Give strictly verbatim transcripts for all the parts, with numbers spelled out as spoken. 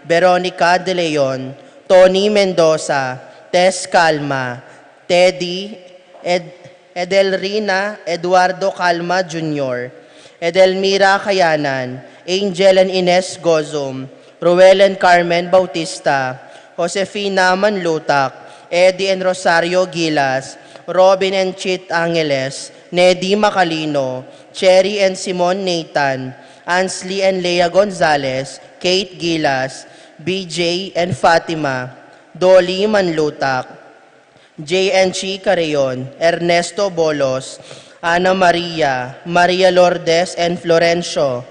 Veronica De Leon, Tony Mendoza, Tess Calma, Teddy, Ed-, Edelrina Eduardo Calma Junior, Edelmira Kayanan, Angel and Ines Gozum, Ruel and Carmen Bautista, Josefina Manlutak, Eddie and Rosario Gilas, Robin and Chit Angeles, Nedy Macalino, Cherry and Simon Nathan, Ansley and Lea Gonzalez, Kate Gilas, B J and Fatima, Dolly Manlutak, J N G Carreon, Ernesto Bolos, Ana Maria, Maria Lourdes and Florencio,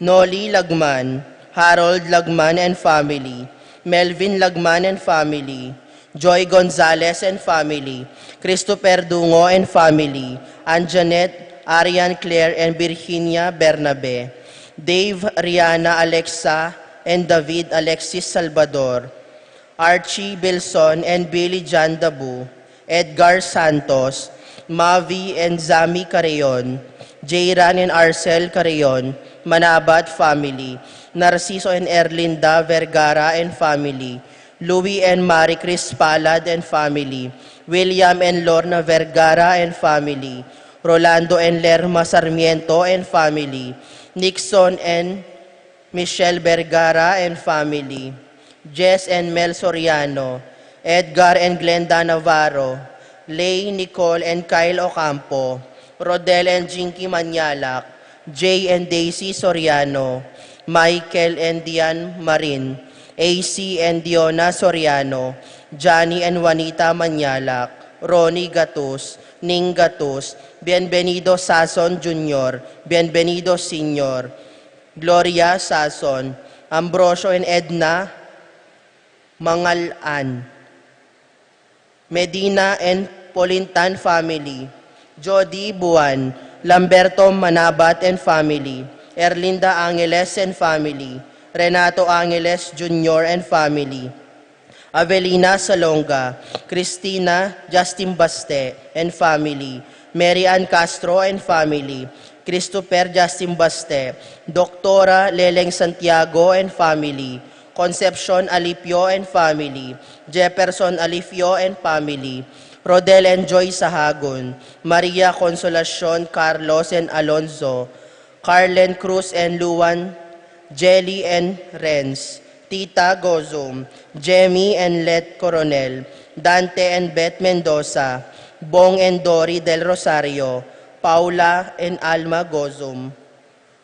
Noli Lagman, Harold Lagman and family, Melvin Lagman and family, Joy Gonzalez and family, Christopher Dungo and family, Anjanette, Arian Claire and Virginia Bernabe, Dave, Rihanna, Alexa, and David Alexis Salvador, Archie Bilson and Billy John Dabu, Edgar Santos, Mavi and Zami Carreon, Jayran and Arcel Carreon, Manabat family, Narciso and Erlinda Vergara and family, Louis and Marie Chris Palad and family, William and Lorna Vergara and family, Rolando and Lerma Sarmiento and family, Nixon and Michelle Vergara and family, Jess and Mel Soriano, Edgar and Glenda Navarro, Lay, Nicole and Kyle Ocampo, Rodel and Jinky Manyalak, Jay and Daisy Soriano, Michael and Diane Marin, A C and Diona Soriano, Johnny and Juanita Manyalak, Ronnie Gatus, Ning Gatus, Bienvenido Sason Junior, Bienvenido Senior, Gloria Sason, Ambrosio and Edna Mangalan, Medina and Polintan family, Jody Buan, Lamberto Manabat and family, Erlinda Angeles and family, Renato Angeles Junior and family, Avelina Salonga, Christina Justin Baste and family, Mary Ann Castro and family, Christopher Justin Baste, Doktora Leleng Santiago and family, Concepcion Alipio and family, Jefferson Alipio and family, Rodel and Joy Sahagun, Maria Consolacion Carlos and Alonzo, Carlen Cruz and Luan, Jelly and Renz, Tita Gozum, Jemmy and Let Coronel, Dante and Beth Mendoza, Bong and Dory Del Rosario, Paula and Alma Gozum,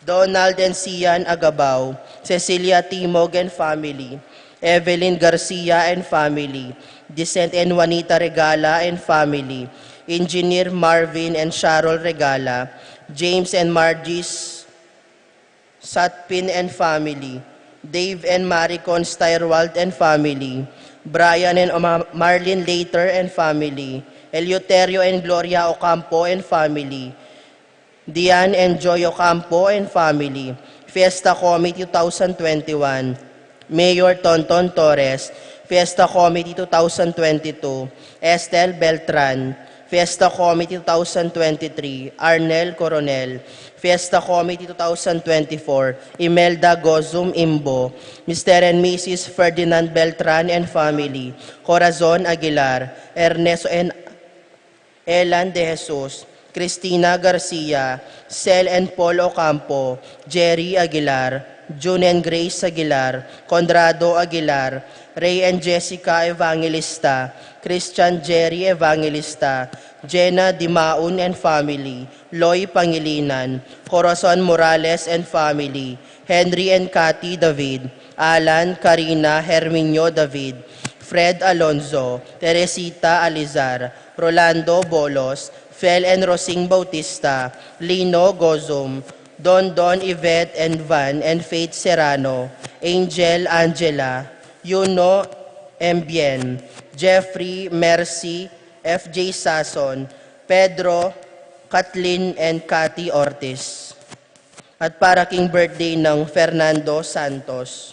Donald and Sian Agabao, Cecilia Timog and family, Evelyn Garcia and family, Dicent and Juanita Regala and family, Engineer Marvin and Cheryl Regala, James and Margie's Satpin and family, Dave and Maricon Steyerwalt and family, Brian and Oma-, Marlene Later and family, Eleuterio and Gloria Ocampo and family, Diane and Joy Ocampo and family, Fiesta Committee two thousand twenty-one, Mayor Tonton Torres, Fiesta Committee two thousand twenty-two, Estel Beltran, Fiesta Committee two thousand twenty-three, Arnel Coronel, Fiesta Committee two thousand twenty-four, Imelda Gozum Imbo, Mister and Missus Ferdinand Beltran and family, Corazon Aguilar, Ernesto and Elan De Jesus, Christina Garcia, Sel and Paul Ocampo, Jerry Aguilar, June and Grace Aguilar, Conrado Aguilar, Ray and Jessica Evangelista, Christian Jerry Evangelista, Jenna Dimaun and family, Loy Pangilinan, Corazon Morales and family, Henry and Cathy David, Alan, Karina, Herminio David, Fred Alonzo, Teresita Alizar, Rolando Bolos, Fel and Rosing Bautista, Lino Gozum, Don Don, Yvette and Van and Faith Serrano, Angel, Angela, Yuno, Mbien, Jeffrey, Mercy, F J Sason, Pedro, Kathleen and Cathy Ortiz. At para king birthday nang Fernando Santos.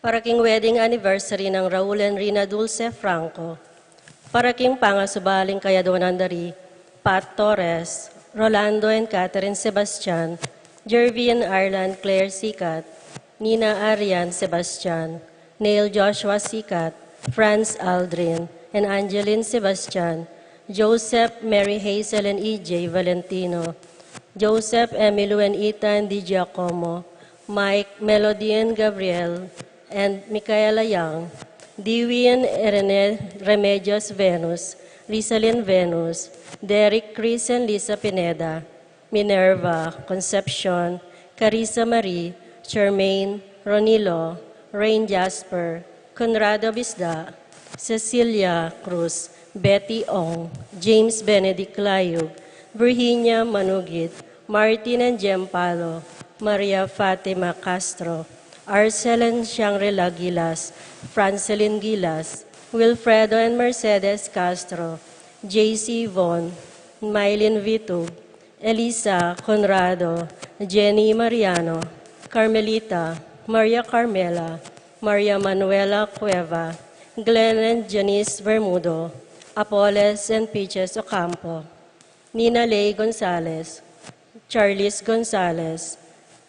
Para king wedding anniversary nang Raul and Rina Dulce Franco. Para king pangasubaling kayaduanan da ri Pat Torres, Rolando and Catherine Sebastian, Jervy and Arlan Claire Sicat, Nina Arian Sebastian, Neil Joshua Sicat, Franz Aldrin, and Angeline Sebastian, Joseph, Mary Hazel and E J Valentino, Joseph, Emilio and Ethan Di Giacomo, Mike, Melody and Gabriel, and Michaela Young, Dewey and Irene Remedios Venus, Rizalin Venus, Derek, Chris and Lisa Pineda, Minerva, Concepcion, Carissa Marie, Charmaine, Ronilo, Rain Jasper, Conrado Bisda, Cecilia Cruz, Betty Ong, James Benedict Layug, Virginia Manugit, Martin and Jem Palo, Maria Fatima Castro, Arcel and Shangri-La Gilas, Francelin Gilas, Wilfredo and Mercedes Castro, J C Von, Mylene Vitug, Elisa Conrado, Jenny Mariano, Carmelita, Maria Carmela, Maria Manuela Cueva, Glenn and Janice Bermudo, Apoles and Peaches Ocampo, Nina Ley Gonzalez, Charles Gonzalez,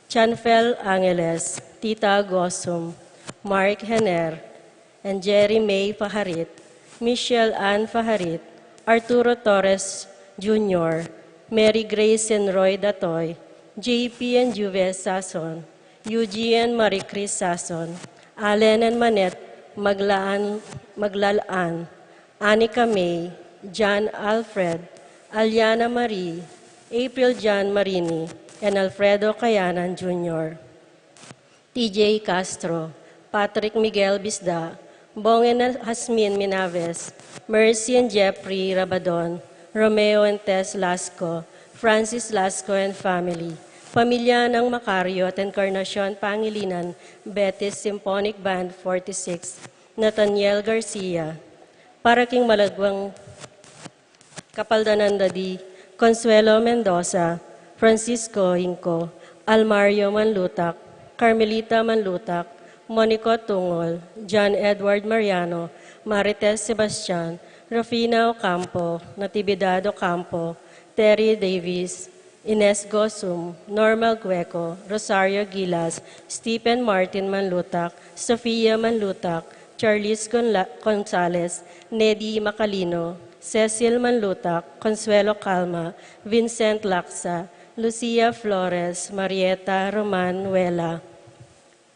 Chanfel Angeles, Tita Gosum, Mark Hener, and Jerry May Fajarit, Michelle Ann Fajarit, Arturo Torres Junior, Mary Grace and Roy Datoy, J P and Juve Sason, Eugene and Marie Chris Sason, Allen and Manette Maglaan, Maglalaan, Anika May, John Alfred, Aliana Marie, April John Marini, and Alfredo Kayanan Junior, T J Castro, Patrick Miguel Bisda, Bong and Hasmin Minaves, Mercy and Jeffrey Rabadon, Romeo and Tess Lasco, Francis Lasco and family, pamilya nang Macario at Encarnacion Pangilinan, Betis Symphonic Band forty-six, Nathaniel Garcia. Para king malagwang kapaldanan da di Consuelo Mendoza, Francisco Inco, Almario Manlutak, Carmelita Manlutak, Monico Tungol, John Edward Mariano, Marites Sebastian, Rufina Ocampo, Natividad Ocampo, Terry Davis, Ines Gosum, Norma Gueco, Rosario Gilas, Stephen Martin Manlutak, Sofia Manlutak, Charles Gonla-, Gonzales, Nedy Macalino, Cecil Manlutak, Consuelo Calma, Vincent Laksa, Lucia Flores, Marieta Roman Wela,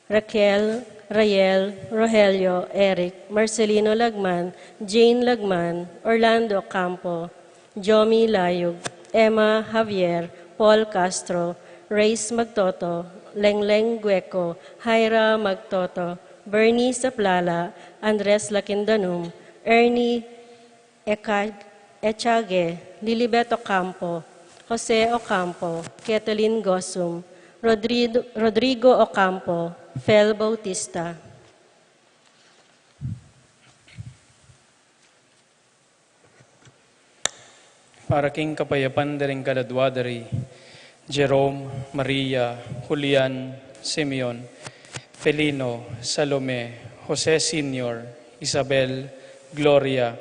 Raquel, Rael, Rogelio, Eric, Marcelino Lagman, Jane Lagman, Orlando Campo, Jomi Layug, Emma Javier, Paul Castro, Reyes Magtoto, Lengleng Gueco, Jaira Magtoto, Bernie Saplala, Andres Lakindanum, Ernie Eka-, Echage, Lilibet Ocampo, Jose Ocampo, Ketelin Gosum, Rodrido-, Rodrigo Ocampo, Fel Bautista. Para king kapayapan da ring kaladwa da ri Jerome, Maria, Julian, Simeon, Felino, Salome, Jose Senior, Isabel, Gloria,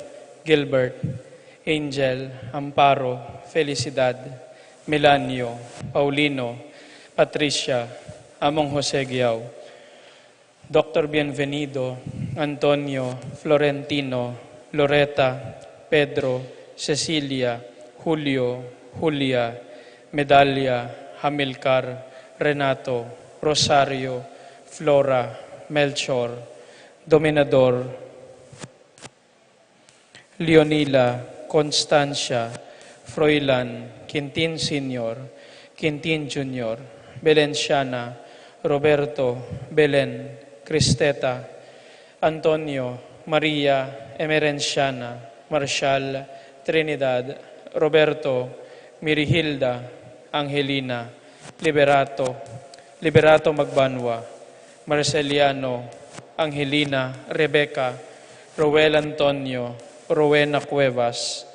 Gilbert, Angel, Amparo, Felicidad, Melanio, Paulino, Patricia, Among Jose Guiao, Doctor Bienvenido, Antonio, Florentino, Loreta, Pedro, Cecilia, Julio, Julia, Medalia, Hamilcar, Renato, Rosario, Flora, Melchor, Dominador, Leonila, Constancia, Froilan, Quintin Senior, Quintin Junior, Belenciana, Roberto, Belen, Cristeta, Antonio, Maria, Emerenciana, Marshall, Trinidad, Roberto, Mirihilda, Angelina, Liberato, Liberato Magbanua, Marceliano, Angelina, Rebecca, Roel Antonio, Rowena Cuevas,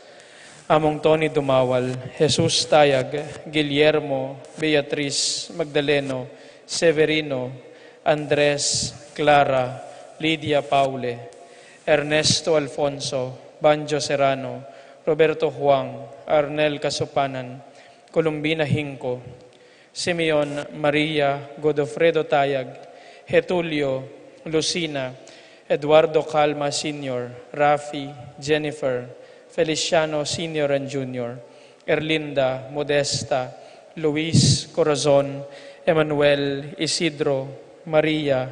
Among Tony Dumawal, Jesus Tayag, Guillermo, Beatriz, Magdaleno, Severino, Andres, Clara, Lydia Paule, Ernesto Alfonso, Banjo Serrano, Roberto Huang, Arnel Kasupanan, Columbina Hinco, Simeon Maria, Godofredo Tayag, Getulio, Lucina, Eduardo Calma Senior, Rafi, Jennifer, Feliciano Senior and Junior, Erlinda, Modesta, Luis, Corazon, Emmanuel, Isidro, Maria,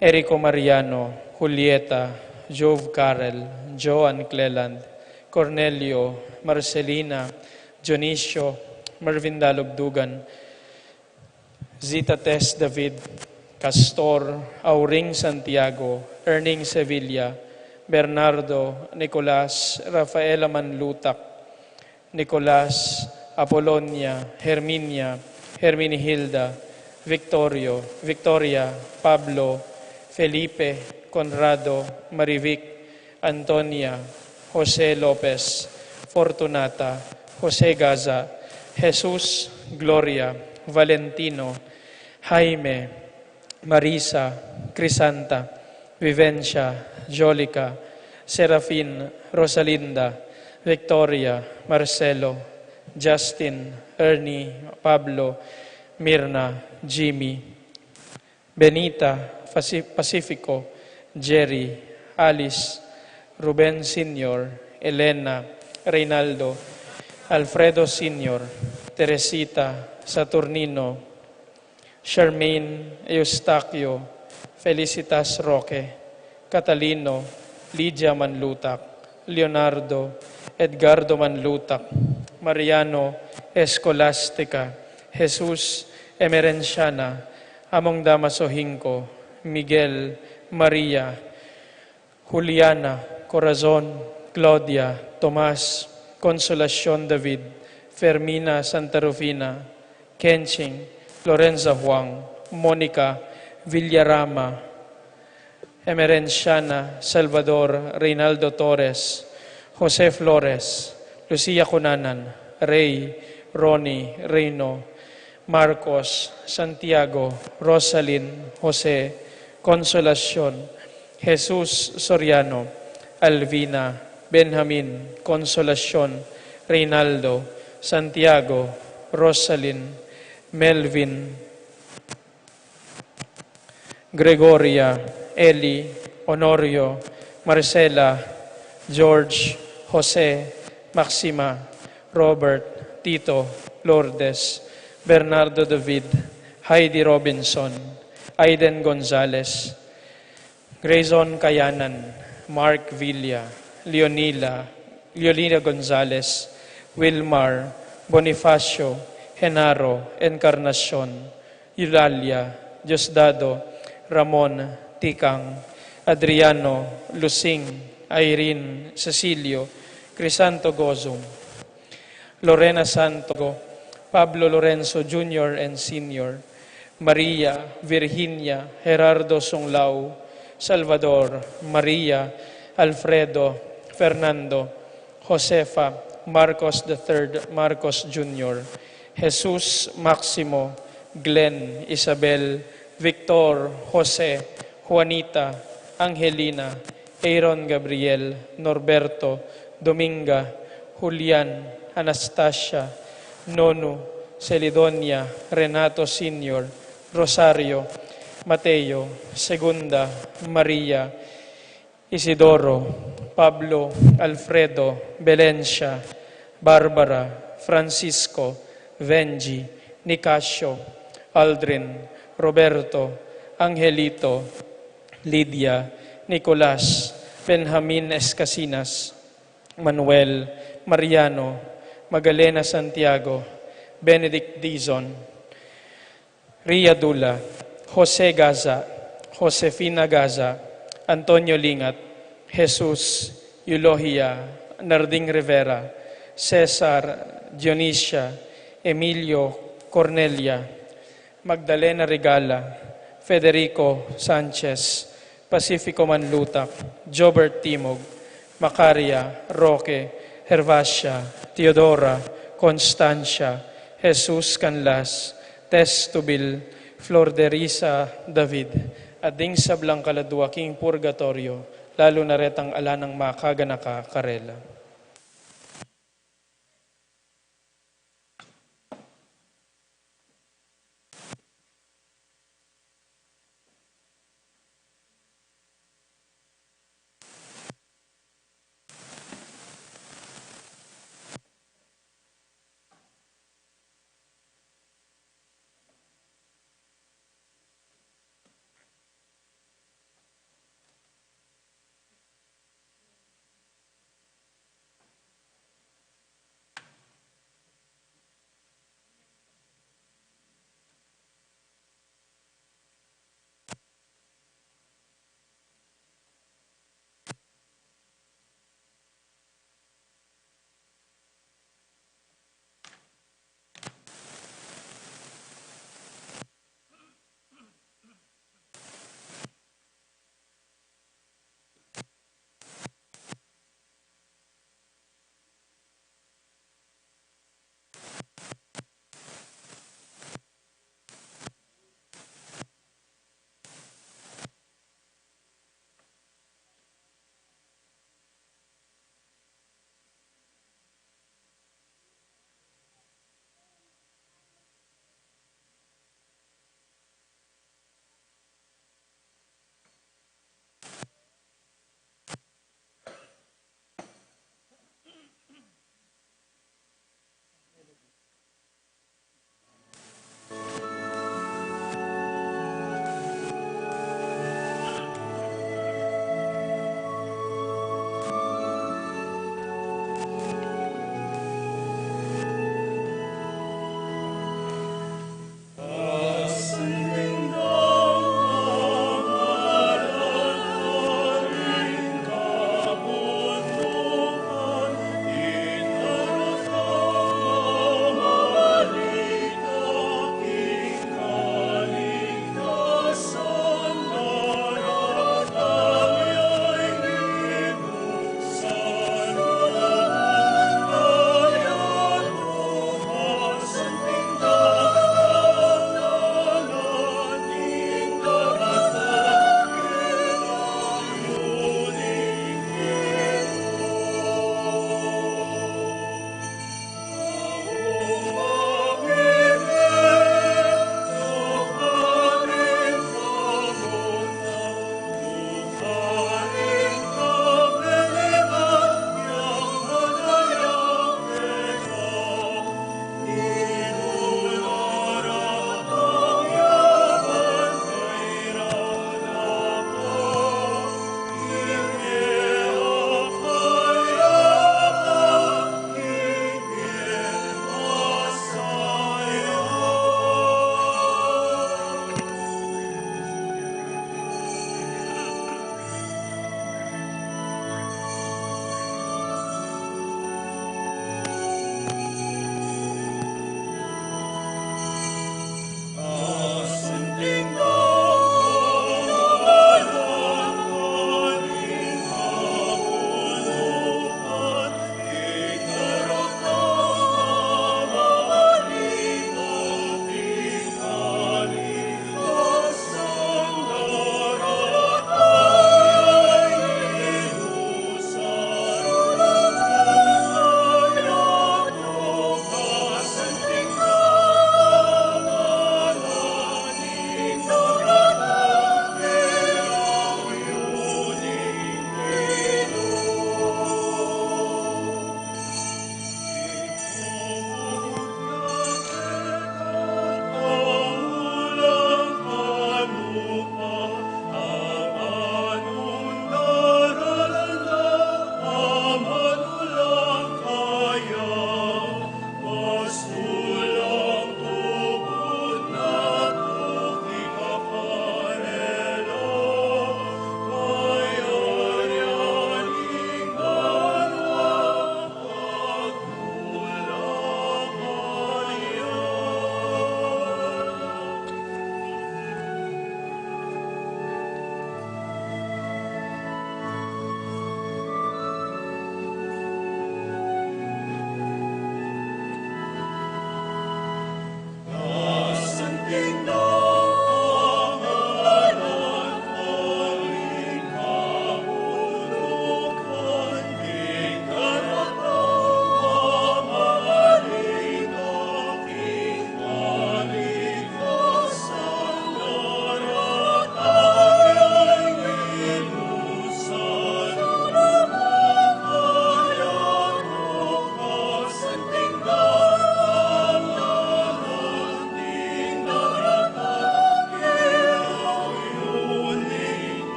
Erico Mariano, Julieta, Jove Carel, Joan Cleland, Cornelio, Marcelina, Dionisio, Mervin Dalubdugan, Zita Tess David, Castor, Auring Santiago, Erning Sevilla, Bernardo, Nicolas, Rafaela Manlutak, Nicolas, Apolonia, Herminia, Herminihilda, Victorio, Victoria, Pablo, Felipe, Conrado, Marivic, Antonia, Jose Lopez, Fortunata, Jose Gaza, Jesus, Gloria, Valentino, Jaime, Marisa, Crisanta, Vivencia, Jolica, Serafin, Rosalinda, Victoria, Marcelo, Justin, Ernie, Pablo, Mirna, Jimmy, Benita, Paci-, Pacifico, Jerry, Alice, Ruben Senior, Elena, Reynaldo, Alfredo Senior, Teresita, Saturnino, Charmaine, Eustaquio, Felicitas Roque, Catalino, Lydia Manlutak, Leonardo, Edgardo Manlutak, Mariano, Escolastica, Jesus, Emerenciana, Among Damaso Hinco, Miguel, Maria, Juliana, Corazon, Claudia, Tomas, Consolacion David, Fermina Santa Rufina, Kenching, Lorenza Huang, Monica, Villarama, Emerenciana, Salvador, Reynaldo Torres, Jose Flores, Lucia Cunanan, Rey, Ronnie, Reino, Marcos, Santiago, Rosalyn, Jose, Consolacion, Jesus Soriano, Alvina, Benjamin, Consolacion, Reynaldo, Santiago, Rosalyn, Melvin, Gregoria, Eli, Honorio, Marcela, George, Jose, Maxima, Robert, Tito, Lourdes, Bernardo David, Heidi Robinson, Aiden Gonzalez, Grayson Kayanan, Mark Villa, Leonila, Leonila Gonzalez, Wilmar, Bonifacio, Genaro, Encarnacion, Eulalia, Diosdado, Ramon, Tikang, Adriano, Lusing, Irene, Cecilio, Crisanto Gozum, Lorena Santo, Pablo Lorenzo Junior and Senior, Maria, Virginia, Gerardo Sunglao, Salvador, Maria, Alfredo, Fernando, Josefa, Marcos the third, Marcos Junior, Jesus, Maximo, Glenn, Isabel, Victor, Jose, Juanita, Angelina, Aaron Gabriel, Norberto, Dominga, Julian, Anastasia, Nonu, Celidonia, Renato Senior, Rosario, Mateo, Segunda, Maria, Isidoro, Pablo, Alfredo, Belencia, Barbara, Francisco, Venji, Nicasio, Aldrin, Roberto, Angelito, Lydia, Nicolas, Benjamin Escasinas, Manuel, Mariano, Magdalena Santiago, Benedict Dizon, Ria Dula, Jose Gaza, Josefina Gaza, Antonio Lingat, Jesus, Eulogia, Narding Rivera, Cesar, Dionisia, Emilio, Cornelia, Magdalena Regala, Federico Sanchez, Pacifico Manlutak, Jobert Timog, Macaria, Roque, Hervacia, Teodora, Constancia, Jesus Canlas, Tess Tubil, Flor de Risa David, at ding sablang kaladua king purgatoryo, lalu na retang ala nang makaganaka karela.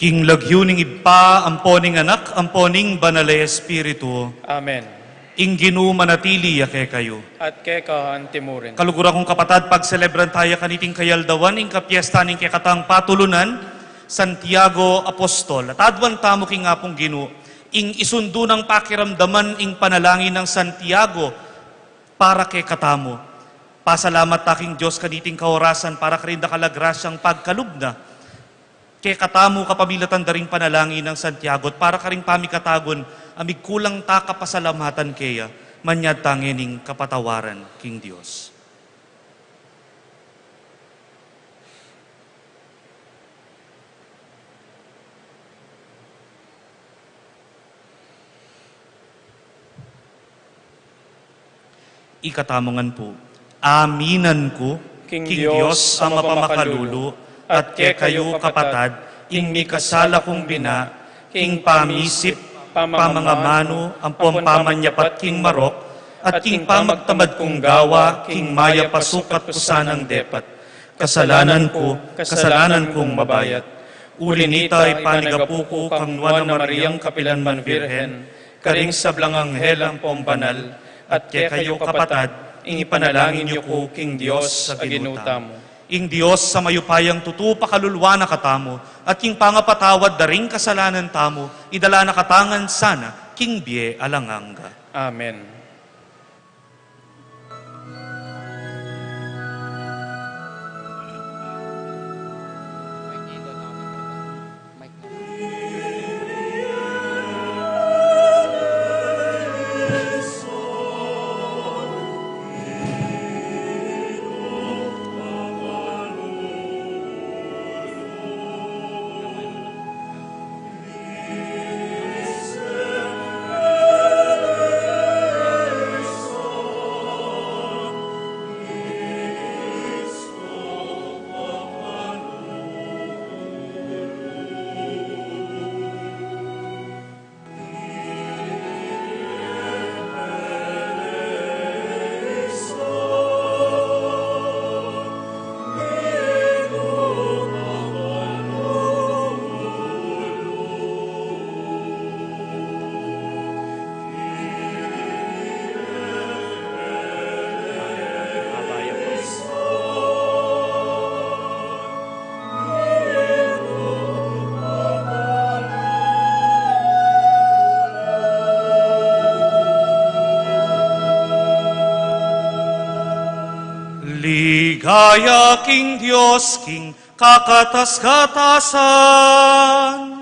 King lagyu ning Ibpa, ampo ning Anak, ampo ning Banal a Espiritu. Amen. Ing Ginu manatili ya kekayu. At keka antimurin. Kaluguran kung kapatad, pagselebran taya kaniting kayaldawan ing kapiesta ning kekatang patulunan, Santiago Apostol. At aduan tamu king Apung Ginu, ing isundu nang pakiramdaman ing panalangin nang Santiago para kekatamu. Pasalamat ta king Dios kaniting kaorasan para karing dakal a grasyang pagkalub na kekatamu kapamilatan da ring panalangin nang Santiago, at para karing pamikatagun a migkulang ta kapasalamatan keya, manyad ta ngening kapatawaran king Dios. Ikatamu ngan pu. Aminan ku king Dios a mapamakalulu, at kekayu kapatad, ing mikasala kung bina, king pamisip, pamangamanu, ampong pamanyapat king marok, at king pamagtamad kung gawa king mayap a sukat ku sanang depat. Kasalanan ku, kasalanan kung mabayat. Uli nita, ipanigapu ku kang Nuan a Mariang kapilan man Virgen, karing sablang anghel ampong banal, at kekayu kapatad, ing ipanalangin yu ku king Dios a Ginu tamu. Ing Dios a mayupayang tutu pakaluluan na katamu, at king pangapatawad da ring kasalanan tamu, idala na katamu ngan sana king bie alang angga. Amen. Ligaya king Dios, king kakatas-katasan.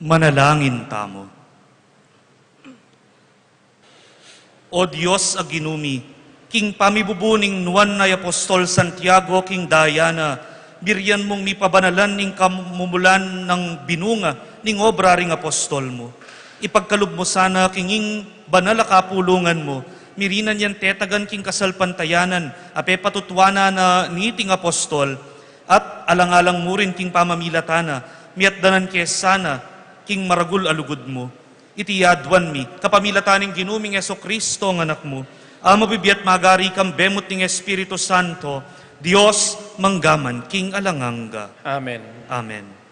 Manalangin tamu. O Dios a Ginu mi, king pamibubu ning nuan a i Apostol Santiago king daya na, birian mung mipabanalan ing kamumulan nang binunga ning obra ring apostol mu. Ipagkalub mu sana king ing banal a kapulungan mu, mirinan yang tetagan king kasalpantayanan a pepatutuanan na niting apostol, at alang-alang mu rin king pamamilatan na, miatdanan ke sana king maragul a lugud mu. Iti aduan mi kapamilatan ning Ginu ming Jesucristo a Anak mu, a mabibie at magari kambe mu at ning Espiritu Santo, Dios mangga man king alang angga. Amen. Amen.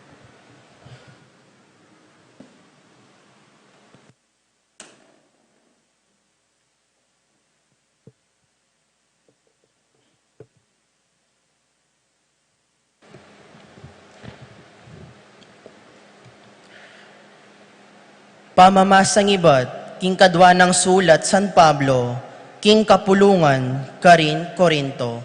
Pamamasang ibat king kadua nang sulat San Pablo king kapulungan karing Corinto.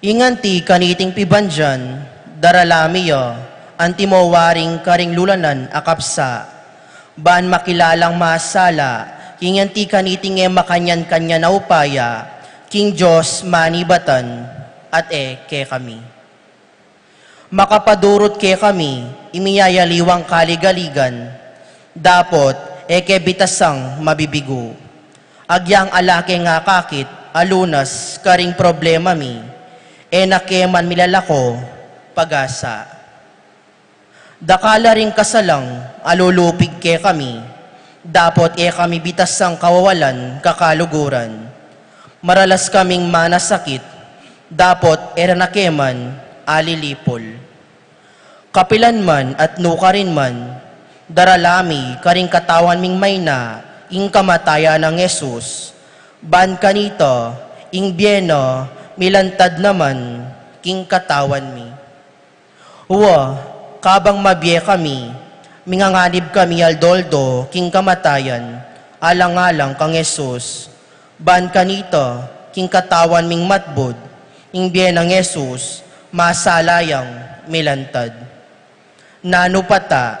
Ing anti kaniting pibandian, darala mi ya, antimo waring karing lulanan a kapsa, ban makilalang masala king anti kaniting e makanyan-kanyan a upaya, king Dios manibatan, at e kekami. Makapadurut kekami ing miyayaliwang kaligaligan, dapot e ke bitasang mabibigu. Agyang ala keng akakit a lunas karing problema mi, e na ke man milalako pag-asa. Dakal la ring kasalang a lulupig kekami, dapot e kami bitasang kawawalan kakaluguran. Maralas kaming manasakit, dapot e ra na ke man alilipul. Kapilan man at nukarin man, darala mi karing katawan ming maina ing kamatayan nang Jesus, ban kanita ing bie na milantad naman king katawan mi. Wa, kabang mabie kami, minganganib kami aldo-aldo king kamatayan, alang-alang kang Jesus, ban kanita king katawan ming matbud, ing bie nang Jesus, masala yang milantad. Nanu pa ta,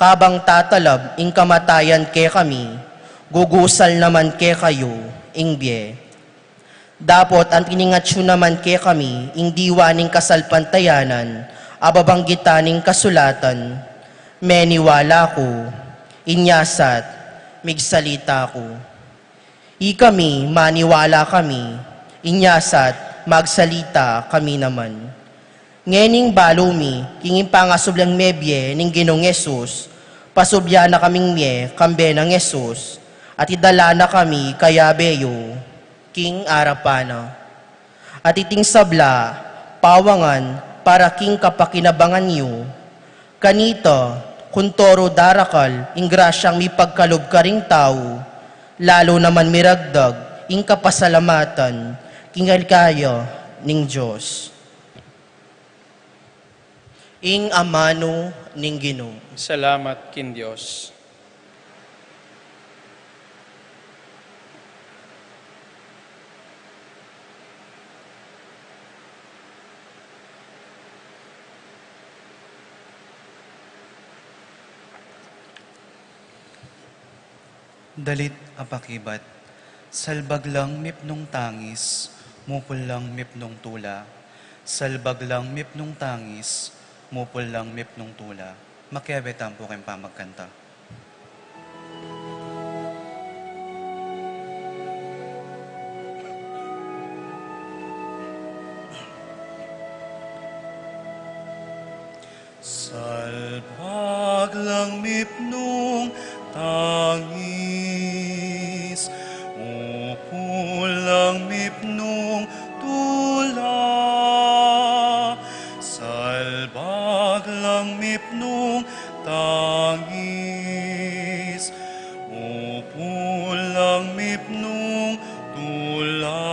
kabang tatalab ing kamatayan kekami, gugusal naman kekayu ing bie. Dapot anting atyu naman kekami ing diwa ning kasalpantayanan a babanggitan ning kasulatan, meniwala ku, inya sat migsalita ku. Ikami maniwala kami, inya sat magsalita kami naman. Ngening balu mi king pangasubling mebie ning Ginung Jesus, pasublia na kaming mie kambe nang Jesus, at idala na kami kayabe yu king arapan na. At iting sabla, pawangan para king kapakinabangan yu. Kanita, kuntoru darakal ing grasyang mipagkalub karing tau, lalu naman miragdag ing kapasalamatan king alikaya ning Dios. Ing amanu ning Ginu. Salamat king Dios. Dalit a pakibat. Salbag lang mipnung tangis, mupul lang mipnung tula. Salbag lang mipnung tangis, mupul lang mipnung tula. Makiabe tamu pu king pamagkanta. Salbag lang mipnung tangis, mupul lang mipnung tula. Salbag lang mipnung tangis, mupul lang mipnung tula.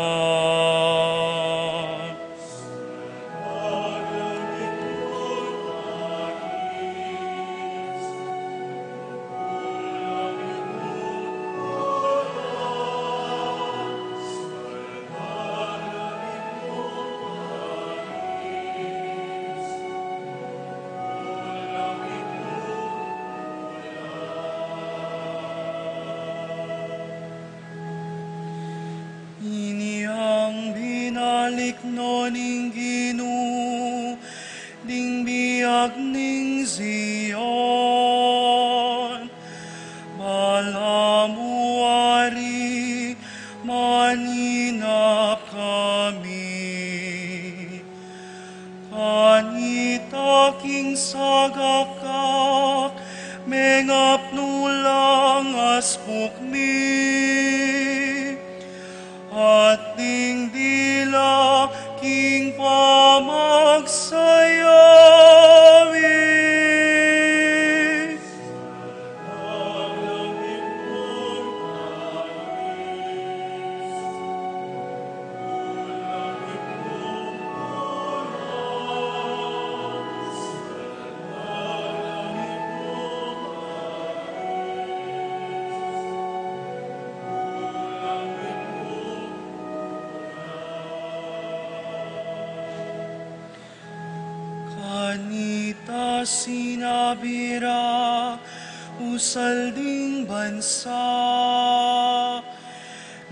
ding biag ning Zion. Balamu wari maninap kami. Kanita king sagakak mengapnu lang aspuk mi, at ding dila king pamagsaya mi. Kanita sinabi ra, usal ding bansa,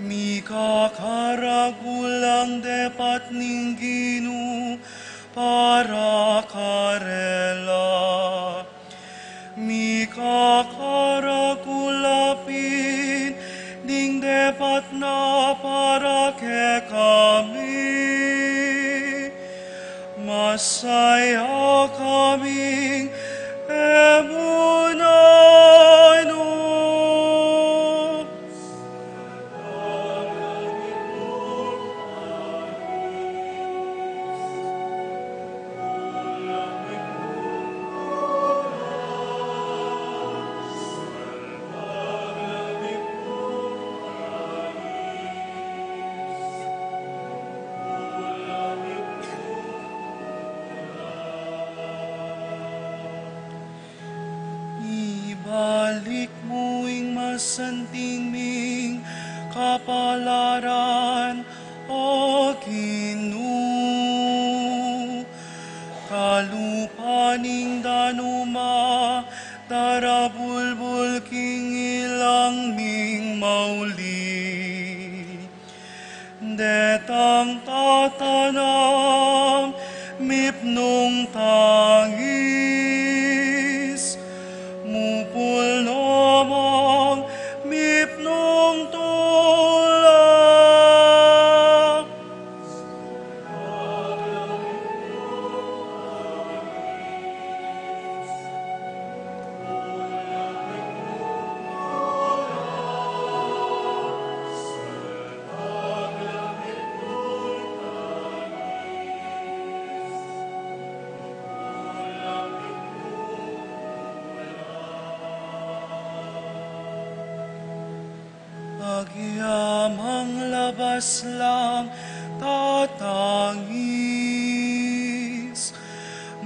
mikakaragul lang depat ning Ginu para karela. Mikakaragul la pin ding depat na para kekami. Masaya kaming e mu nanu. Ibalik mu ing masanting ming kapalaran, O Ginu. Kalupa ning danuma, darabulbul king ilang ming mauli. Detang tatanam mipnung tangis, mupul namang mipnung tula. Agyamang labas lang tatangis,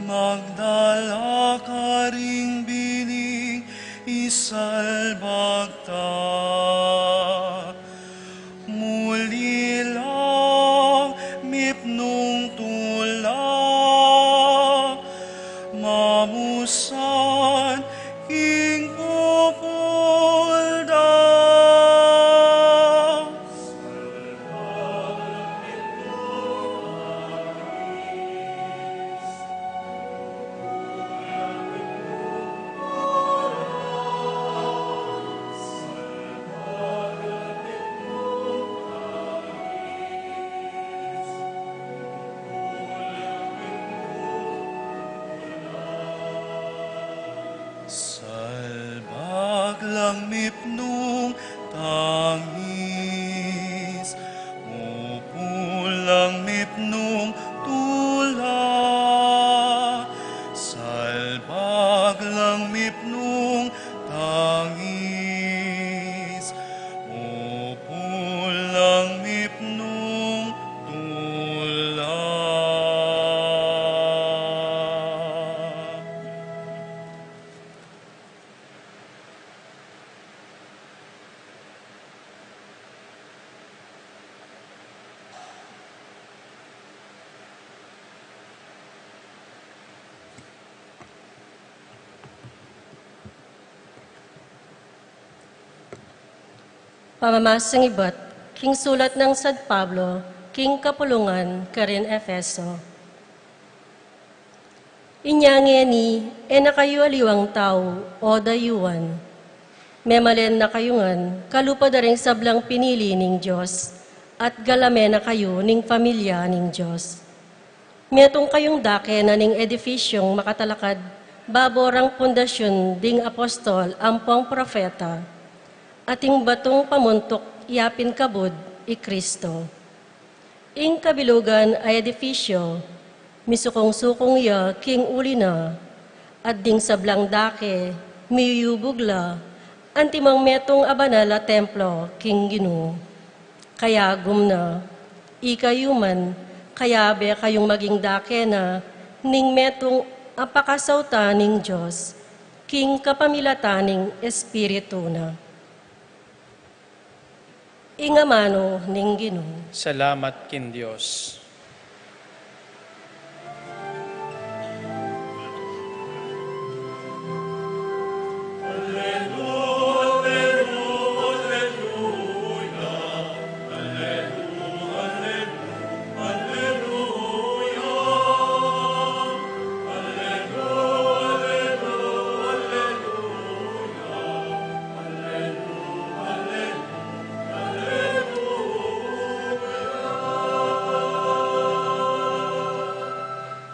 magdala karing bining isalbag ta. Muli lang mipnung tula, mamusan king pupulda. Salbag lang mipnung tangis, mupul lang mipnung tula. Salbag lang mipnung tangis, mupul lang mipnung tula. Pamamasang ibat king sulat nang San Pablo king kapulungan karin Efeso. Inya ngeni, e na kayu aliwang tau o dayuan. Memalen na kayu ngan kalupa da ring sablang pinili ning Dios, at galame na kayu ning pamilya ning Dios. Metung kayung dake na ning edifisyong makatalakad babo rang pundasyun ding apostol ampong propeta, at ing batung pamuntuk ya pin kabud i Kristo. Ing kabilugan a edifisyo, misukung-sukung ya king uli na, at ding sablang dake, miyuyubug la, antimong metung a banal a templo king Ginu. Kaya gumna, ikayu man, kayabe kayung maging dake na ning metung a pakasautan ning Dios, king kapamilatan ning Espiritu na. Ing amanu ning Ginu. Salamat king Dios.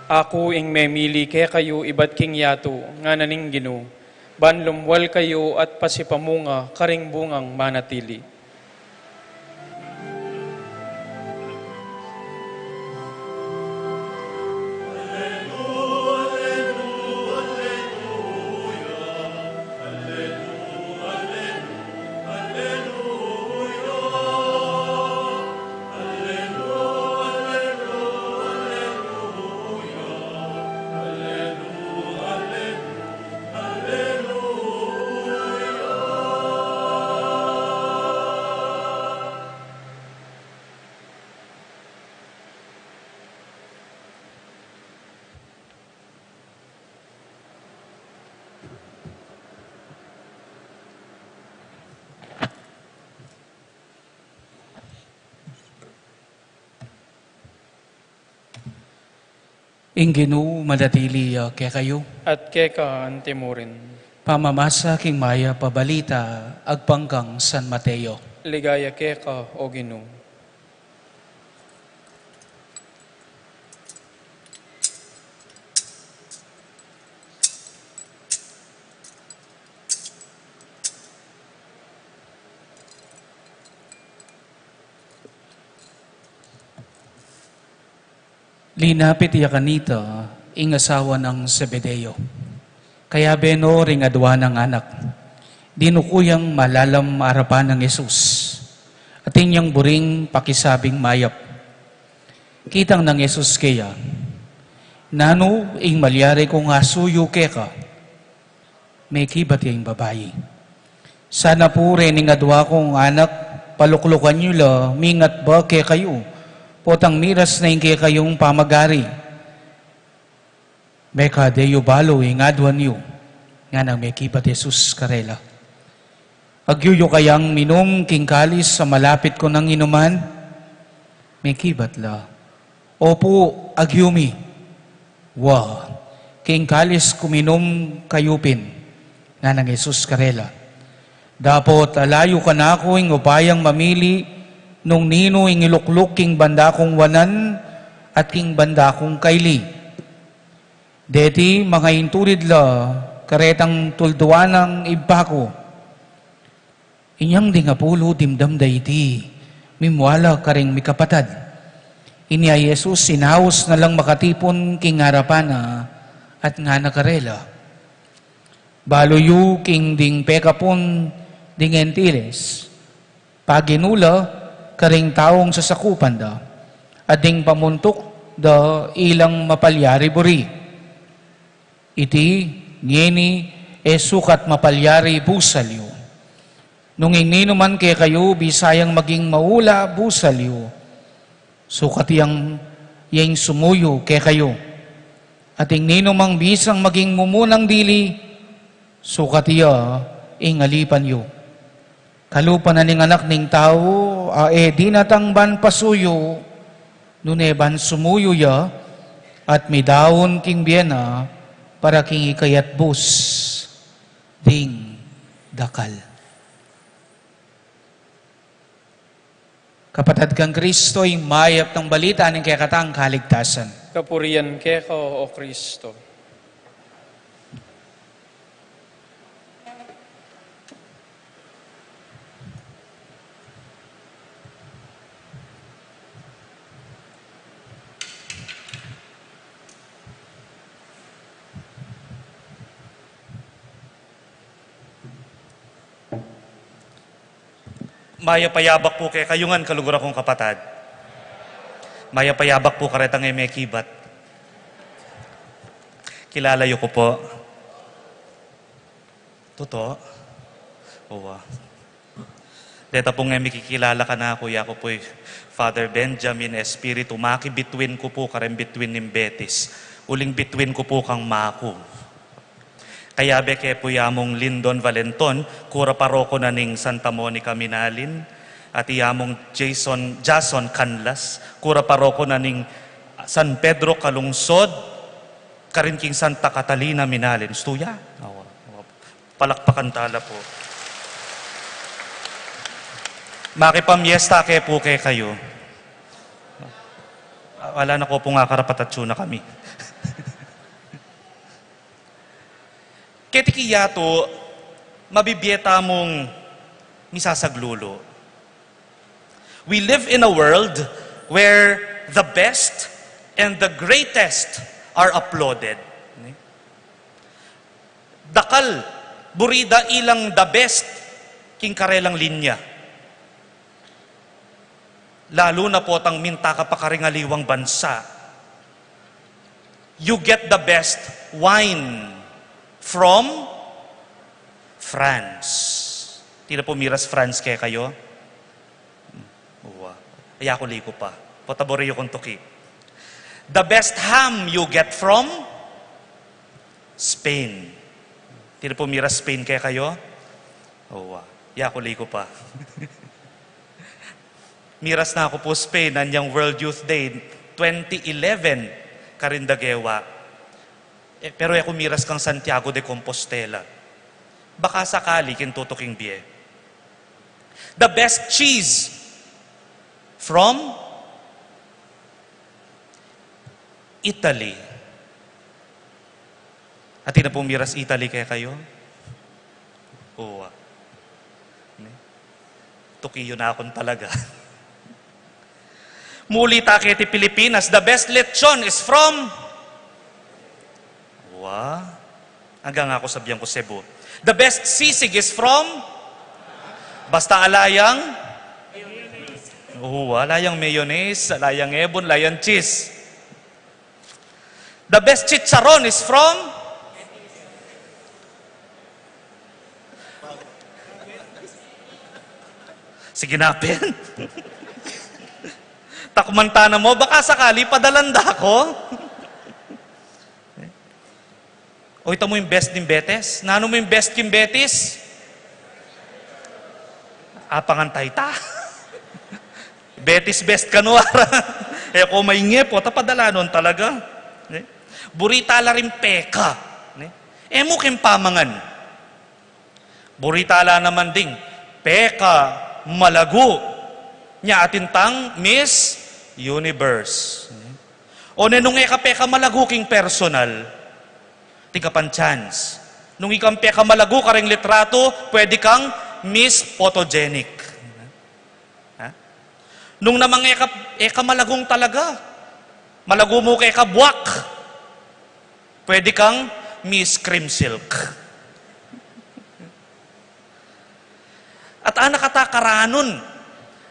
Aku ing memili kekayu ibat king yatu, ngana ning Ginu, ban lumwal kayu at pasipamunga karing bungang manatili. Ing Ginu manatili ya kekayu. At keka antimurin. Pamamasa king mayap a balita agpang kang San Mateo. Ligaya keka, O Ginu. Linapit ya kanita ing asawa nang Zebedeo. Kayabe no ring adua nang anak, dinuku yang malalam arapan nang Jesus, atin yang buring pakisabing mayap. Kitang nang Jesus keya, "Nanu ing malyari kung asuyu keka?" Mekibat ya ing babai, "Sana pu rening adua kung anak, paluklukan yu la, mingat ba kekayu, potang miras na ing kekayung pamagari." "Mekad e yu balu ing aduan yu," nganang mekibat Jesus karela. "Agyu yu kayang minum king kalis a malapit ku nang inuman?" Mekibat la, "Opu, agyu mi." "Wa, king kalis ku minum kayu pin," nganang Jesus karela. "Dapot ala yu kanaku ing upayang mamili nung ninu ing ilukluk king banda kung wanan at king banda kung kaili. Deti mangainturid la karetang tulduan nang Ibpa ku." Inyang ding apulu dimdam da iti, mimwala karing mikapatad. Inya Jesus inaus na lang makatipun king arapan na at ngana karela, "Balu yu king ding pekapun ding Gentiles, paginu la karing taung sasakupan da, at ding pamuntuk da ilang mapalyari buri. Iti ngeni e sukat mapalyari busal yu. Nung ing ninuman kekayu bisayang maging maula busal yu, sukat yang, ya ing sumuyu kekayu. At ing ninumang bisang maging mumunang dili, sukat ya ing alipan yu. Kalupa na ning Anak ning Tau a e dinatang ban pasuyu, nune ban sumuyu ya, At midaun king bie na para king ikayatbus ding dakal. Kapatad kang Kristo, ing mayap nang balita ning kekatang kaligtasan. Kapurian keka, O Kristo. Mayap a yabak pu kekayu ngan, kaluguran kung kapatad. Mayap a yabak pu karetang e mekibat. Kilala yu ku pu. Tutu? Uwa. Deta pung e mikikilala kanaku, yaku pu'y Father Benjamin Espiritu, maki between ku pu, kareng between ning Betis. Uling between ku pu kang maku. Kayabe ke pu i among Lindon Valenton, kura paroko na ning Santa Monica Minalin, at i among Jason, Jason Canlas, kura paroko na ning San Pedro Calungsod, karin king Santa Catalina Minalin. Stuya? Awa, awa. Palakpakan tala pu. Makipamiesta ke pu kekayu. Ala na ko pung akarapat, atsu na kami. Keti ki yatu, mabibie tamung misasaglulu. We live in a world where the best and the greatest are applauded. Dakal, buri da ilang the best king karelang linya. Lalu na potang minta ka pa karing aliwang bansa. You get the best wine from France. Atin na pu miras France kekayu? Uwa. Ay, aku liku pa. Pota buri yu kung tuki. The best ham you get from Spain. Atin na pu miras Spain kekayu? Uwa. Ay, aku liku pa. Miras na ku pu Spain, anyang World Youth Day twenty eleven, karin da gewa. E, pero e ku miras kang Santiago de Compostela. Baka sakali king tutuking bie. The best cheese from Italy. Atin na pung miras Italy kekayu? Uwa. Ne? Tuki yu na kung talaga. Muli ta keti Pilipinas, the best lechon is from... Wa? Anggang aku sabian ku Cebu. The best sisig is from... Basta ala yang... Wa, ala yang mayonnaise, ala yang ebon, ala yang cheese. The best chicharon is from... Sige na, Pen. Takman ta na mu, baka sakali padalan da ku. O, ita mu ing best ning Betis? Nanu mu ing best king Betis? Apangan taya ita. Betis best kanu, ara. E ku mainge, pota padalanan talaga. Ne? Buri tala ring peka. Ne? E mu king pamangan. Buri tala naman ding peka malagu. Nya atin tang Miss Universe. One nung e ka peka malagu king personal, atin ka pang chance. Nung ikang peka malagu kareng litratu, pwede kang Miss Photogenic. Ha? Nung namang e ka, e ka malagung talaga, malagu mu keka buak, pwede kang Miss Cream Silk. At anak ata karanun,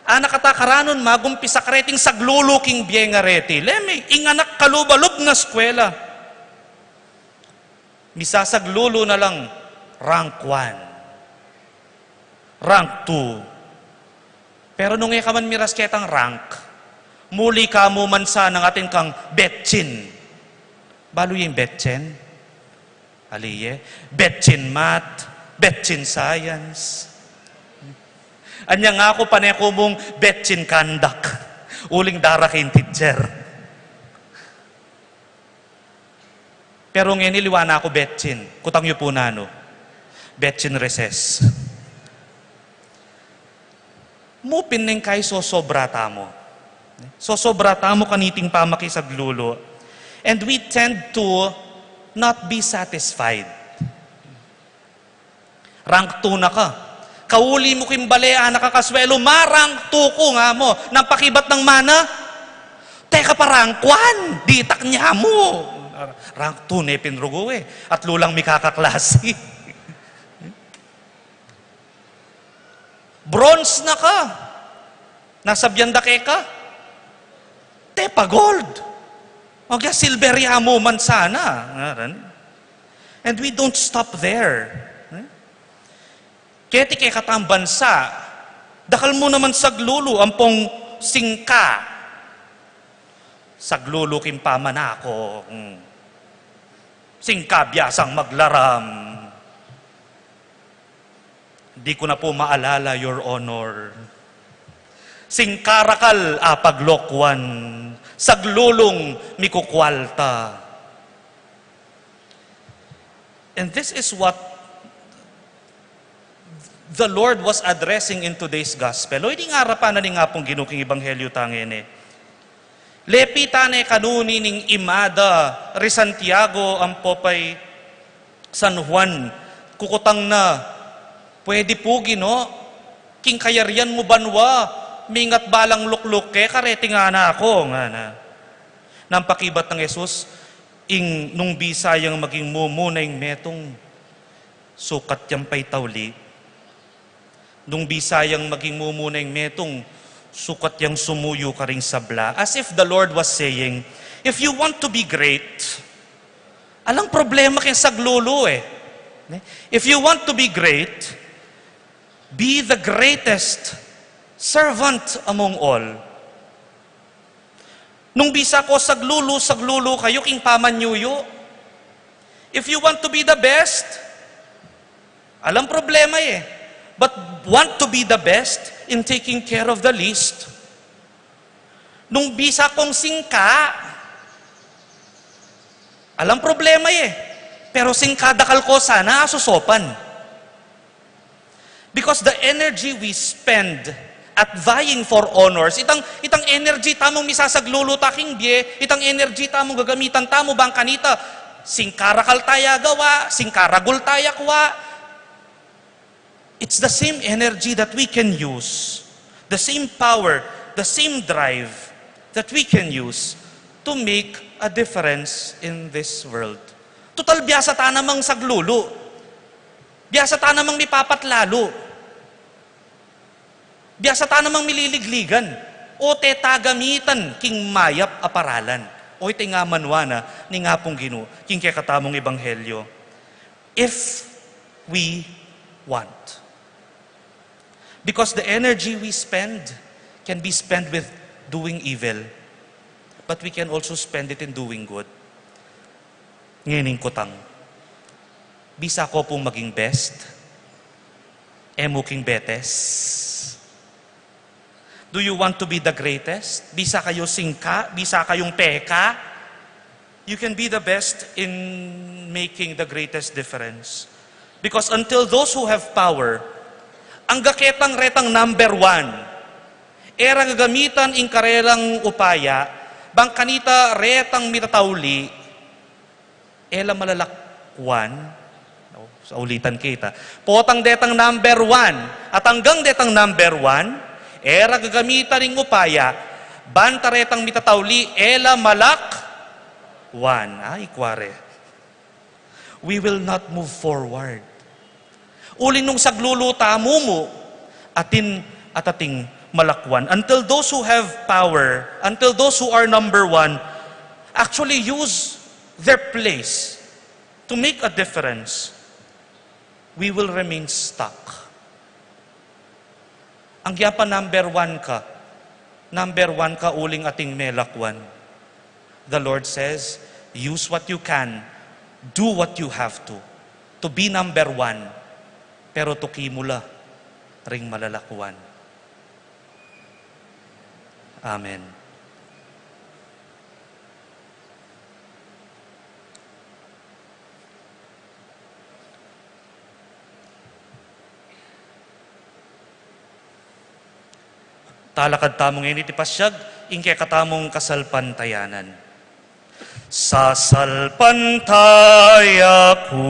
anak ata karanun, magumpisa ka reting saglulu king bie nga reti. Leme, ing anak kalubalub na eskwela. Misasaglulu na lang rank one, rank two. Pero nung e ka man miras ketang rank, muli ka mu man sanang atin kang betsin. Balu ye ing betsin? Ali ye, betsin math, betsin science. Anya nga ku pane ku mung betsin conduct. Uling dara king teacher. Pero ngeni liwan na ku betsin, kutang yu pu nanu, betsin reses. Mu pin neng kai sosobra tamu. Sosobra tamu kaniting pamakisaglulu. And we tend to not be satisfied. Rank two na ka. Kauli mu king bale, anak ka kaswelu, ma-rank two ku nga mu. Nang pakibat nang mana, teka pa rank one, ditak nya mu. Rank two ne pin rugu e. Atlu lang mikakaklasi. Bronze na ka. Nasabian da keka, te pa gold. Agya silver ya mu man sana. Ngaran. And we don't stop there. Keti kekatang bansa, dakal mu naman saglulu ampong singka. Saglulu king pamanako. Hmm. Singka biasang maglaram. Di ku na pu maalala, Your Honor. Singka rakal a paglokwan, saglulung mikukwalta. And this is what the Lord was addressing in today's gospel. O, ini ing arapan na ning Apung Ginu king Ebanghelyo tang ini. Lepitan ne kanuni ning imada ri Santiago ampo pay San Juan, kukutang na, pwede pu, Ginu, king kayarian mu banua, mingat balang lukluk ke kareting anak ku, ngana. Nang pakibat nang Jesus, ing nung bisa yang maging mumu na ing metung, sukat yang paitauli. Nung bisa yang maging mumu na ing metung, sukat yang sumuyu karing sabla. As if the Lord was saying, if you want to be great, alang problema keng saglulu e. Ne? If you want to be great, be the greatest servant among all. Nung bisa ko saglulu, saglulu kayu king pamanyuyu. If you want to be the best, alang problema e. But want to be the best in taking care of the least. Nung bisa kong singka, alang problema e. Pero singka dakal ko sana, asusopan. Because the energy we spend at vying for honors, itang, itang energy tamung misasaglulu ta king bie, itang energy tamung gagamitan tamu bang kanita, singka rakal taya gawa, singka ragul taya kuwa. It's the same energy that we can use, the same power, the same drive that we can use to make a difference in this world. Tutal, biasa ta namang saglulu. Biasa ta namang mipapatlalu. Biasa ta namang mililigligan. O te ta gamitan king mayap a paralan. O iti nga manwa na ning Apung Ginu king kekatamung ebanghelyo. If we want. Because the energy we spend can be spent with doing evil, but we can also spend it in doing good. Ngening kutang, bisa ko pung maging best? E mu king betes? Do you want to be the greatest? Bisa kayu singka? Bisa kayung peka? You can be the best in making the greatest difference. Because until those who have power, angga ketang retang number one, e ra gagamitan ing karelang upaya, bang kanita retang mitatauli, e la malalakwan. O, saulitan ke ita. Potang detang number one, at anggang detang number one, e ra gagamitan ing upaya, banta retang mitatauli, e la malakwan. Ay, kuare. We will not move forward. Uling nung saglulu tamu mu, atin at ating malakwan. Until those who have power, until those who are number one, actually use their place to make a difference, we will remain stuck. Anggiapa number one ka, number one ka uling ating melakwan. The Lord says, use what you can, do what you have to, to be number one, pero tuki mu la ring malalakwan. Amen. Talakad tamu ngeni iti pasiag ing kekatamung kasalpantayanan. Sasalpantaya ku.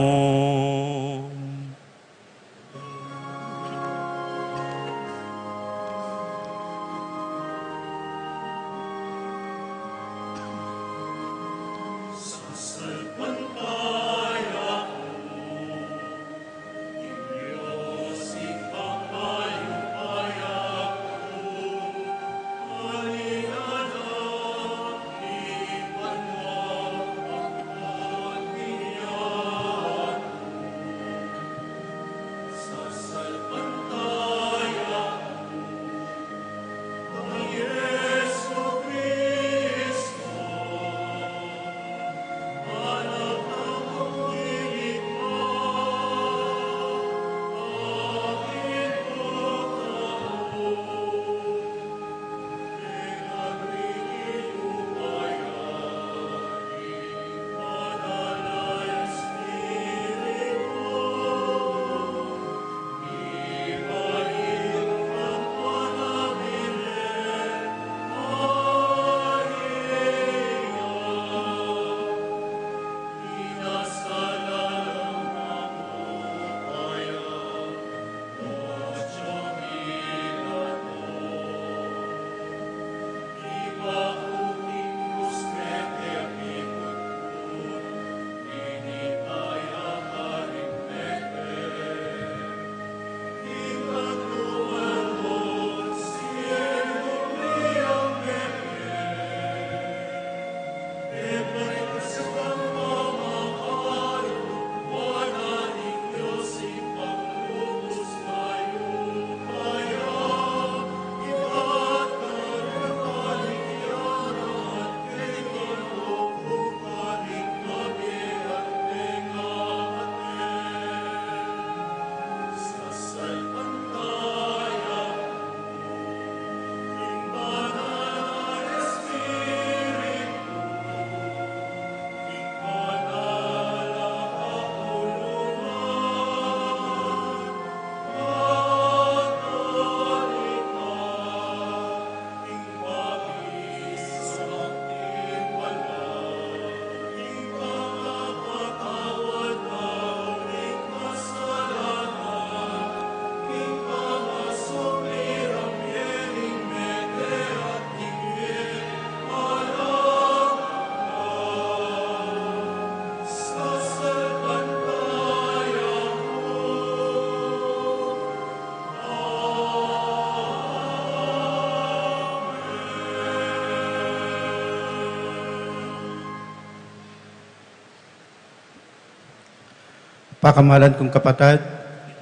Pakamalan kung kapatad,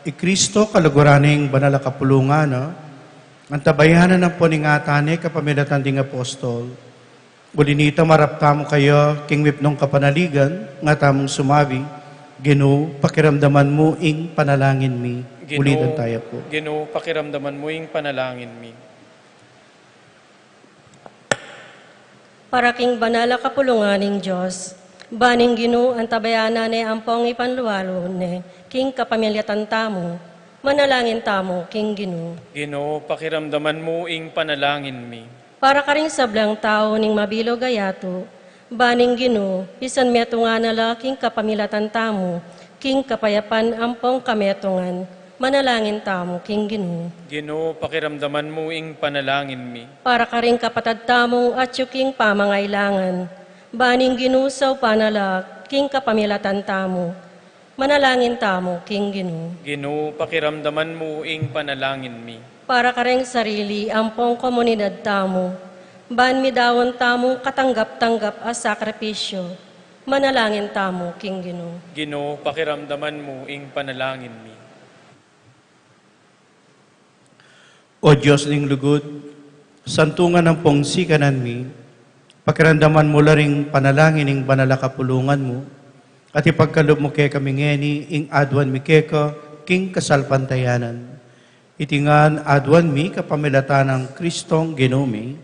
i Kristo kaluguran ning banal a kapulungan na, antabayanan ampon ingatan ne kapamilatan ding apostol. Uli nita marap tamu kaya king mipnung kapanaligan, nga tamung sumabi, Ginu, pakiramdaman mu ing panalangin mi. Ginu, ulitan taya pu. Ginu, pakiramdaman mu ing panalangin mi. Para king banal a kapulungan ning Dios, ban ing Ginu antabayanan ne ampong ipanlualu ne king kapamilatan tamu, manalangin tamu king Ginu. Ginu, pakiramdaman mu ing panalangin mi. Para karing sablang tau ning mabilug a yatu, ban ing Ginu, pisan metungan na la king kapamilatan tamu, king kapayapan ampong kametungan, manalangin tamu king Ginu. Ginu, pakiramdaman mu ing panalangin mi. Para karing kapatad tamung atyu king pamangailangan, ban ing Ginu saupan na la king kapamilatan tamu, manalangin tamu king Ginu. Ginu, pakiramdaman mu ing panalangin mi. Para kareng sarili ampong komunidad tamu, ban midaun tamu katanggap-tanggap a sakripisyu, manalangin tamu king Ginu. Ginu, pakiramdaman mu ing panalangin mi. O Dios ning lugud, santungan ampong sikanan mi, pakiramdaman mu la ring panalangin ning banal a kapulungan mu, at ipagkalub mu kekami ngeni ing aduan mi keka king kasalpantayanan. Iti ngan aduan mi kapamilatan nang Kristong Ginu mi.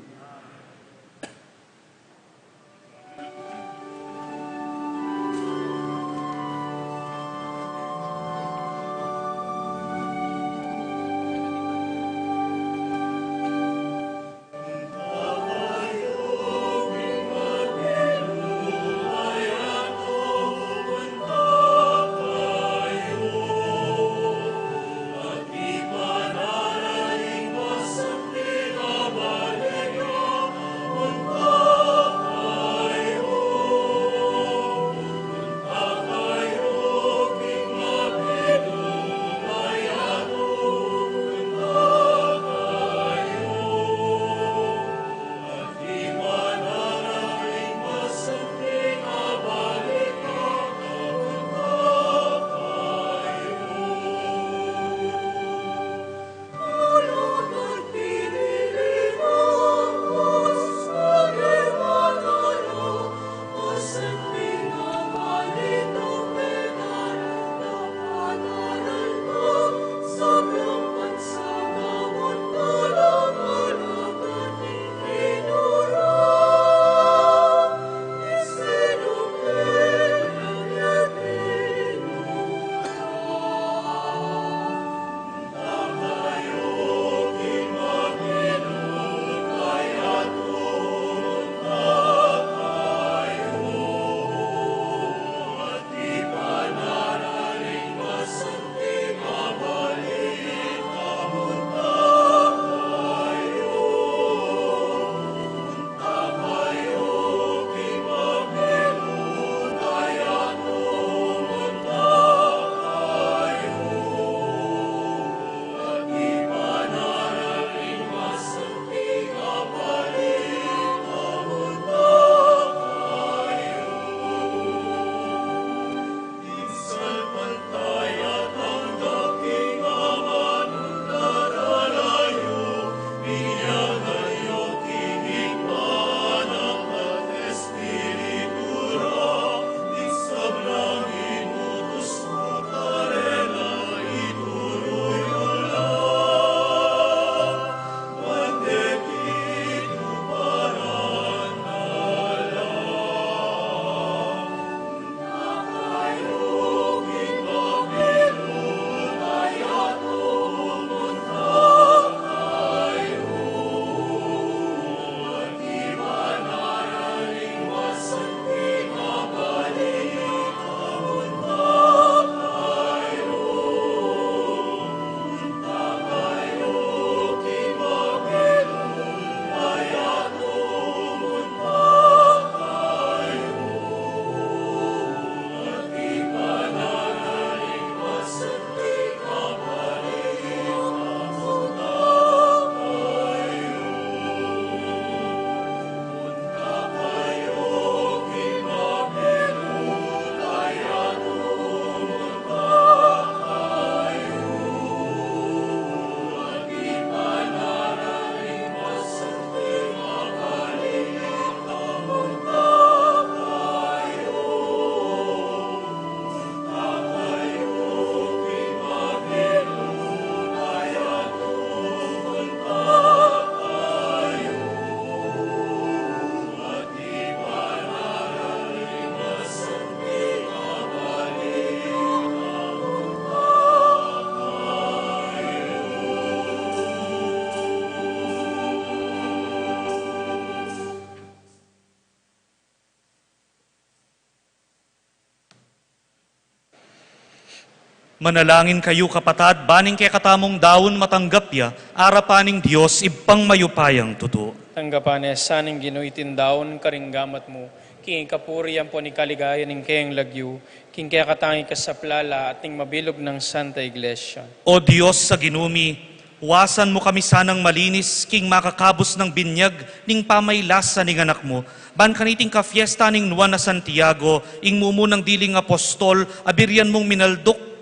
Manalangin kayu, kapatad, ban ing kekatamung daun matanggap ya arapan ning Dios Ibpang mayupayang tutu. Tanggapan na sa ning Ginu iting daun karing gamat mu, king kapurian ampon ikaligaya ning kayang lagyu, king kekatang ikasaplala at ning mabilug nang Santa Iglesia. O Dios a Ginu mi, wasan mu kami sanang malinis king makakabus nang binyag ning pamaylasa ning Anak mu, ban kaniting kafiesta ning Nuan a Santiago, ing mumunang diling apostol, a birian mung minalduk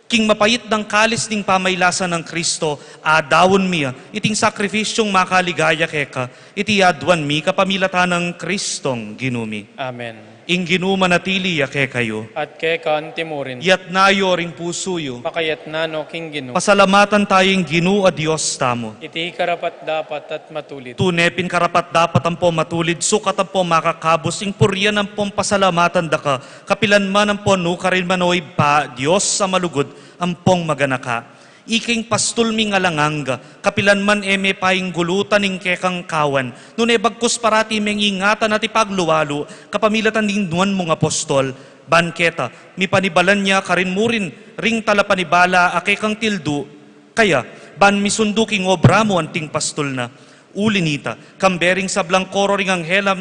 king mapait nang kalis ning pamaylasa nang Kristo, adaun mi ya iting sakrifisyung makaligaya keka. Iti aduan mi kapamilatan nang Kristong Ginu mi. Amen. Ing Ginu manatili ya kekayu. At keka antimurin. Yatna yu ring pusu yu. Makayatna no king Ginu. Pasalamatan taya ing Ginu a Dios tamu. Iti karapat-dapat at matulid. Tune pin karapat-dapat ampon matulid, sukat ampon makakabus, ing purian ampon pasalamatan da ka, kapilan man ampon nukarin man, o Ibpa, Dios a malugud ampon maganaka. Ika ing pastul ming alang angga, kapilan man e me painggulutan ing kekang kawan, nune bagkus parati meng ingatan at ipaglualu, kapamilatan ning nuan mung apostol, ban keta, mipanibalan ya karin murin ring talapanibala a kekang tildu, kaya, ban misundu king obra mu anting pastul na. Uli nita, kambe ring sablang koro ring anghel a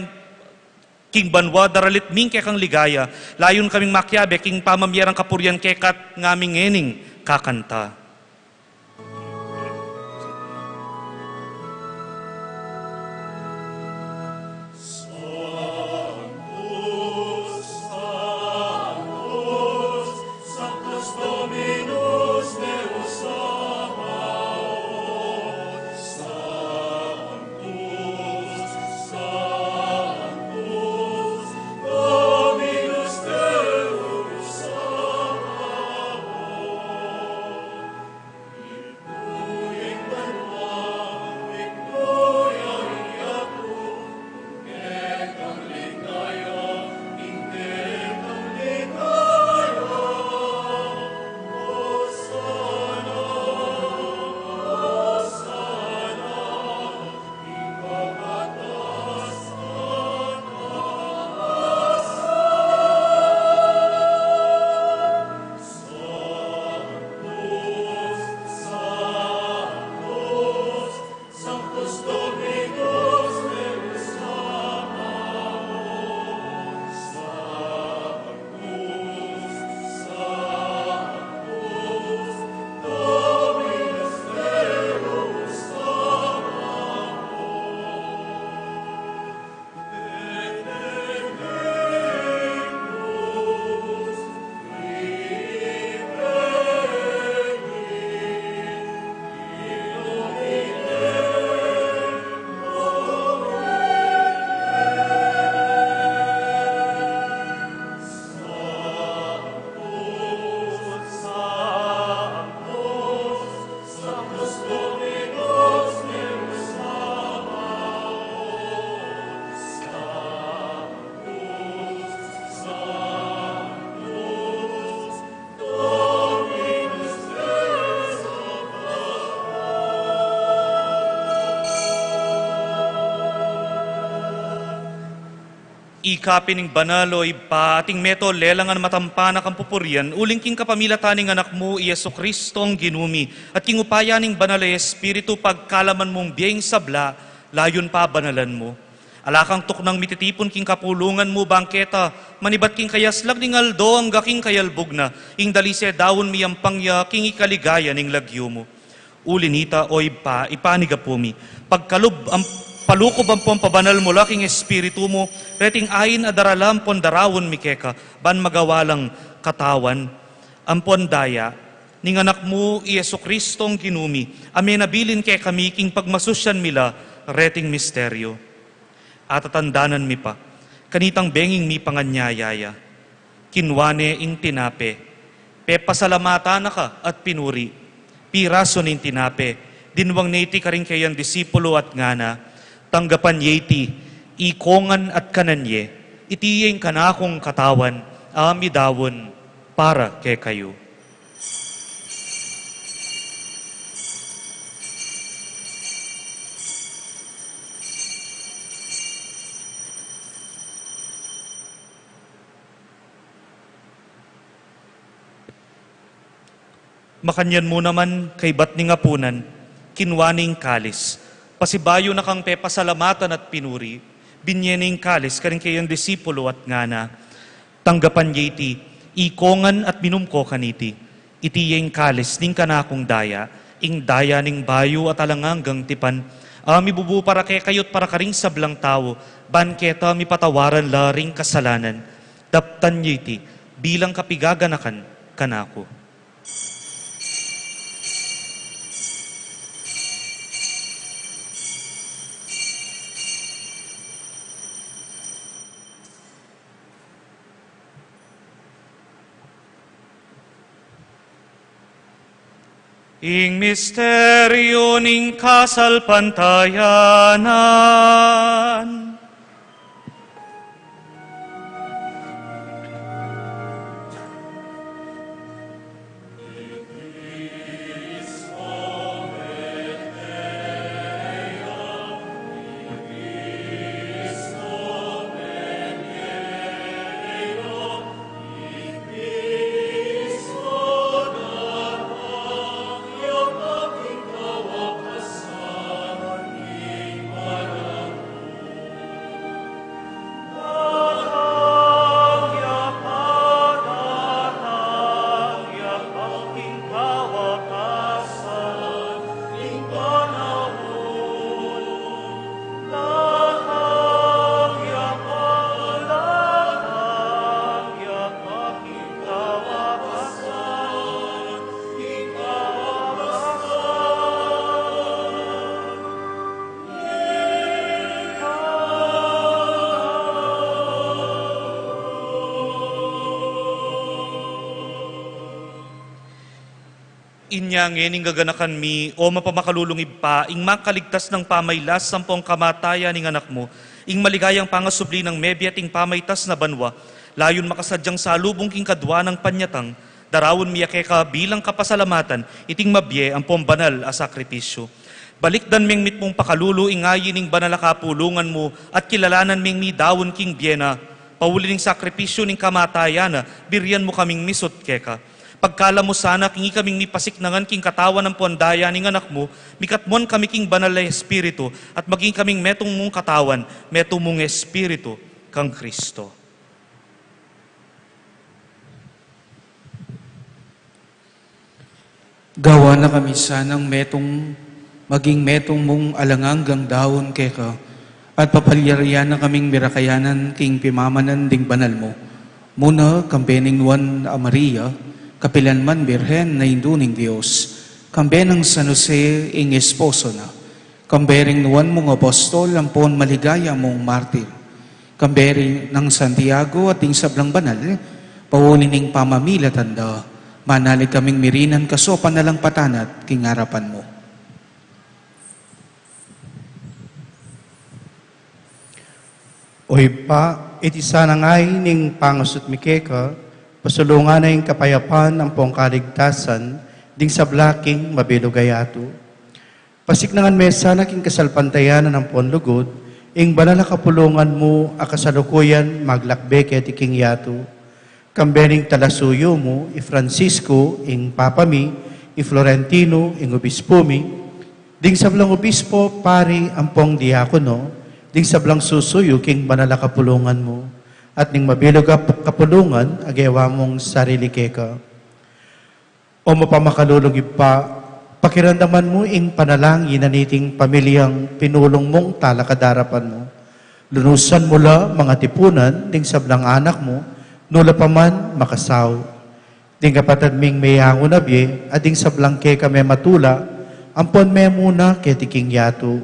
king banua daralit mi ing kekang ligaya, layun kaming makiabe king pamamie rang kapurian keka at ngaming ngening kakanta. Ika pin ing banal, o Ibpa, ating meto lelangan matampa na kang pupurian, uling king kapamilatan ning Anak mu, i Jesu-Cristong Ginu mi, at king upaya ning Banal a Espiritu, pagkalaman mung bie ing sabla, layun pabanalan mu. Ala kang tuknang mititipun king kapulungan mu, bang keta, manibat king kayaslag ning aldo angga king kayalbug na, ing dalise daun mi ampang ya king ikaligaya ning lagyu mu. Uli nita, o Ibpa, ipanigapu mi, pagkalub, am, palukub ampon pabanal mu la king Espiritu mu reting ain a darala ampon daraun mi keka, ban magawa lang katawan ampon daya ning Anak mu, i Jesu-Cristong Ginu mi, a menabilin kekami king pagmasusyan mi la reting misteryu. Atatandanan mi pa, kanitang benging mipanganyaya ya, kinua ne ing tinape, pepasalamatan na ka at pinuri, pirasu ne ing tinape, dinwang ne iti karing kayang disipulu at ngana, tanggapan ye iti, ikongan at kanan ye, iti ya ing kanakung katawan, a midaun para kekayu. Makanyan mu naman, kaybat ning apunan, kinua ne ing kalis, pasibayu na kang pepasalamatan at pinuri, binye ne ing kalis karing kayang disipulo at ngana: Tanggapan ye iti, ikongan at minum ko kaniti. Iti ya ing kalis ning kanakung daya, ing daya ning bayu at alang anggang tipan, a mibubu para kekayu at para karing sablang tau, ban keta mipatawaran la ring kasalanan. Daptan ye iti bilang kapigaganakan kanaku. Ing misteryu ning kasalpantayanan. Inya ngeni gaganakan mi, o mapamakalulung Ibpa, ing makaligtas nang pamailas ampong kamatayan ning Anak mu, ing maligayang pangasubli nang mebie at ing pamaitas na banua, layun makasadyang salubung king kadua nang panyatang, daraun mi ya keka bilang kapasalamatan iting mabie ampong banal a sakripisyu. Balikdan meng mitmung pakalulu ing ayi ning banal a kapulungan mu at kilalanan meng midaun king bie na. Pauli ning sakripisyu ning kamatayan na, birian mu kaming misut keka. Pagkalam mu sana king ikaming mipasiknangan king katawan ampong daya ning Anak mu, mikatmuan kami king Banal a Espiritu at maging kaming metung mung katawan, metung mung Espiritu kang Kristo. Gawan na kami sanang metung, maging metung mung alang anggang daun keka, at papalyarian na kaming mirakayanan king pimamanan ding banal mu. Muna, kambe ning Nuan a Maria, kapilan man Birhen a Indu ning Dios, kambe nang San Jose ing esposo na, kambe ring nuan mung apostol ampon maligaya mung martir, kambe ring nang Santiago at ding sablang banal, pauli ning pamamilatan da, manalig kaming mirinan kasopan na lang patanat king arapan mu. O Ibpa, iti sanang ayi ning pangasut mi keka, pasulungan na ing kapayapan ampong kaligtasan ding sabla king mabilug a yatu. Pasiknangan me sana king kasalpantayanan ampong lugud ing banal a kapulungan mu a kasalukuyan maglakbe keti king yatu. Kambe ning talasuyu mu, i Francisco, ing Papa mi, i Florentino, ing Obispo mi, ding sablang obispo, pari, ampong diakono, ding sablang susuyu king banal a kapulungan mu, at ning mabilug a kapulungan a gewa mung sarili keka. O mapamakalulung Ibpa, pakiramdaman mu ing panalangin na niting pamilyang pinulung mung talakad arapan mu. Lunusan mu la, mangatipunan ding sablang anak mu, nu la pa man makasau. Ding kapatad ming meyangu na bie, at ding sablang keka mematula ampon memuna keti king yatu.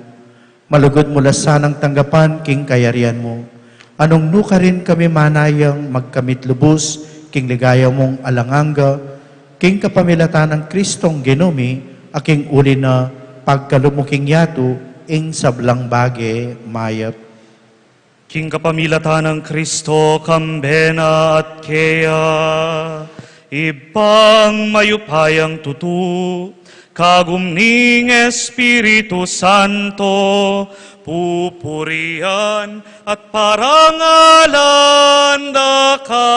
Malugud mu la sanang tanggapan king kayarian mu. Nung nukarin kami manayang magkamit lubus king ligaya mung alang angga, king kapamilatan nang Kristong Ginu mi, a king uli na pagkalub mu king yatu ing sablang bage mayap. King kapamilatan nang Kristo, kambe na at keya, Ibpang mayupayang tutu, kagum ning Espiritu Santo, pupurian at parangalan da ka,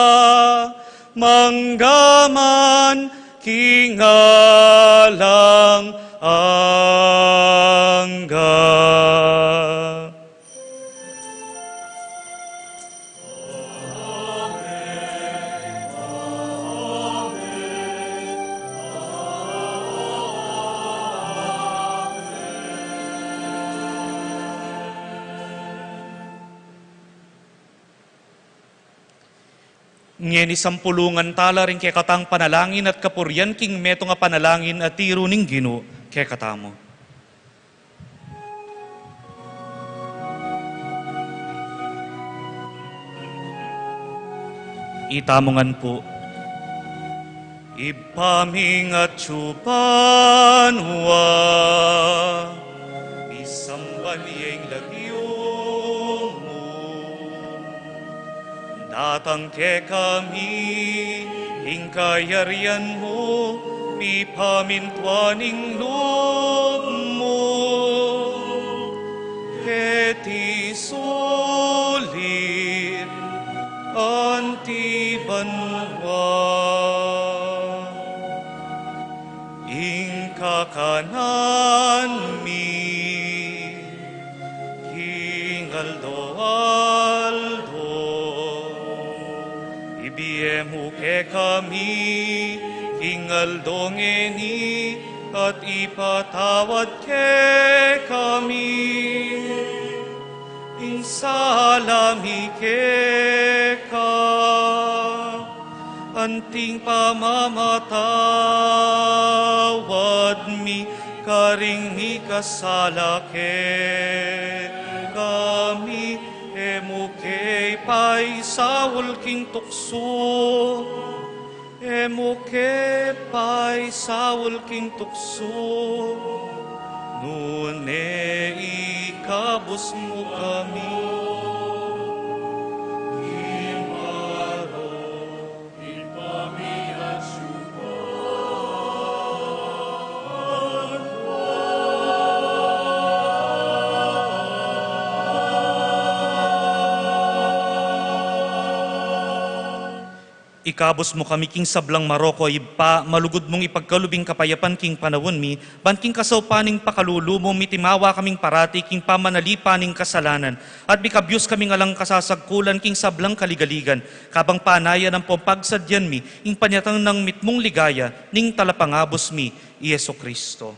mangga man king alang angga. Ngeni sampulungan tala ring kekatang panalangin at kapurian king metung a panalangin a tiru ning Ginu kekatamu. Itamu ngan pu. Ibpa ming atsu ka banua, misamban ya ing lagyu mu. Datang kekami ing kayarian mu, mipamintuan ing lub mu keti sulip anti banua. Ing kakanan mi king aldo-aldo ibie mu kekami king aldo ngeni, at ipatawad kekami ing sala mi keka, anting pamamatawad mi karing mikasala kekami, e mu ke paisaul king tuksu, e mu ke paisaul king tuksu, nune ikabus mu kami king marok. Ikabus mu kami king sablang marok, O Ibpa, malugud mung ipagkalub ing kapayapan king panaun mi, ban king kasaupan ning pakalulu mu, mitimawa kaming parati king pamanalipan ning kasalanan, at mikabyus kaming alang kasasagkulan king sablang kaligaligan, kabang panayan ampong pagsadyan mi ing panyatang nang mitmung ligaya ning Talapangabus mi, i Jesucristo.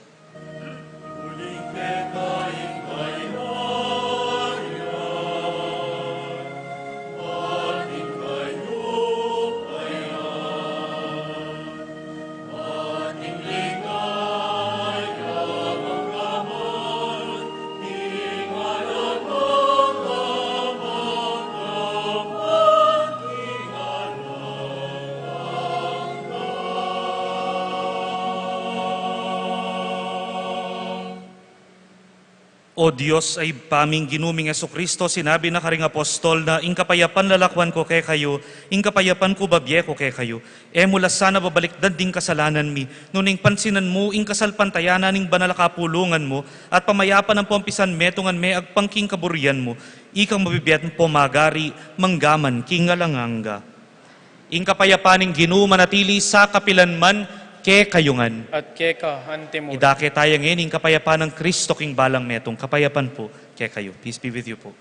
O Dios a Ibpa ming, Ginu ming Jesucristo, sinabi na karing apostol na, "Ing kapayapan lalakwan ku kekayu, ing kapayapan ku babie ku kekayu." E mu la sana babalikdan ding kasalanan mi, nune ing pansinan mu ing kasalpantayanan ning banal a kapulungan mu, at pamayapan ampong pisanmetungan me agpang king kaburian mu, ikang mabibie at ampong magari mangga man king alang angga. Ing kapayapan ning Ginu manatili sa kapilan man kekayu ngan. At keka anti mu. Idake taya ngeni ing kapayapan nang Kristo king balang metung. Kapayapan pu kekayu. Peace be with you pu.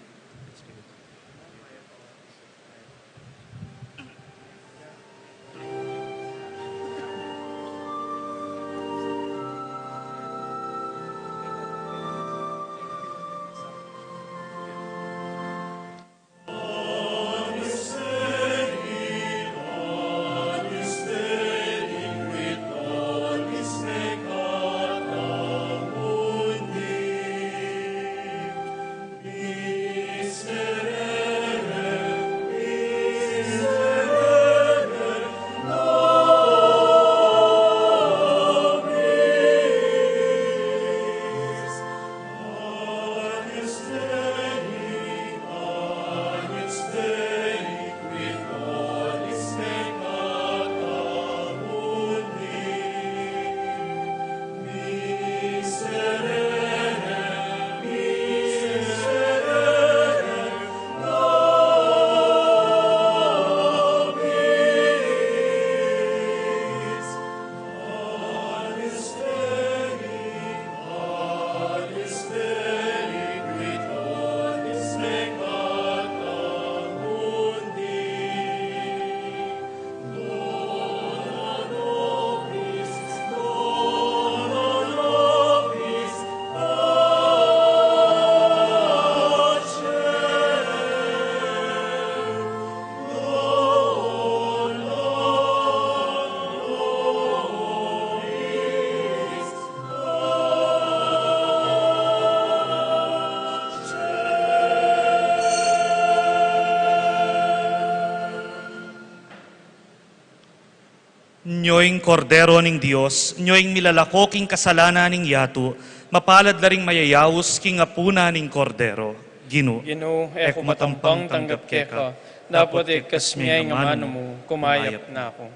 Nyo ing Kordero ning Dios, nyo ing milalako king kasalanan ning yatu, mapalad la ring mayayaus king apunan ning Kordero. Ginu, Ginu, e ku matampang tanggap keka, dapot ikasmu ing amanu mu, kumayap na ku.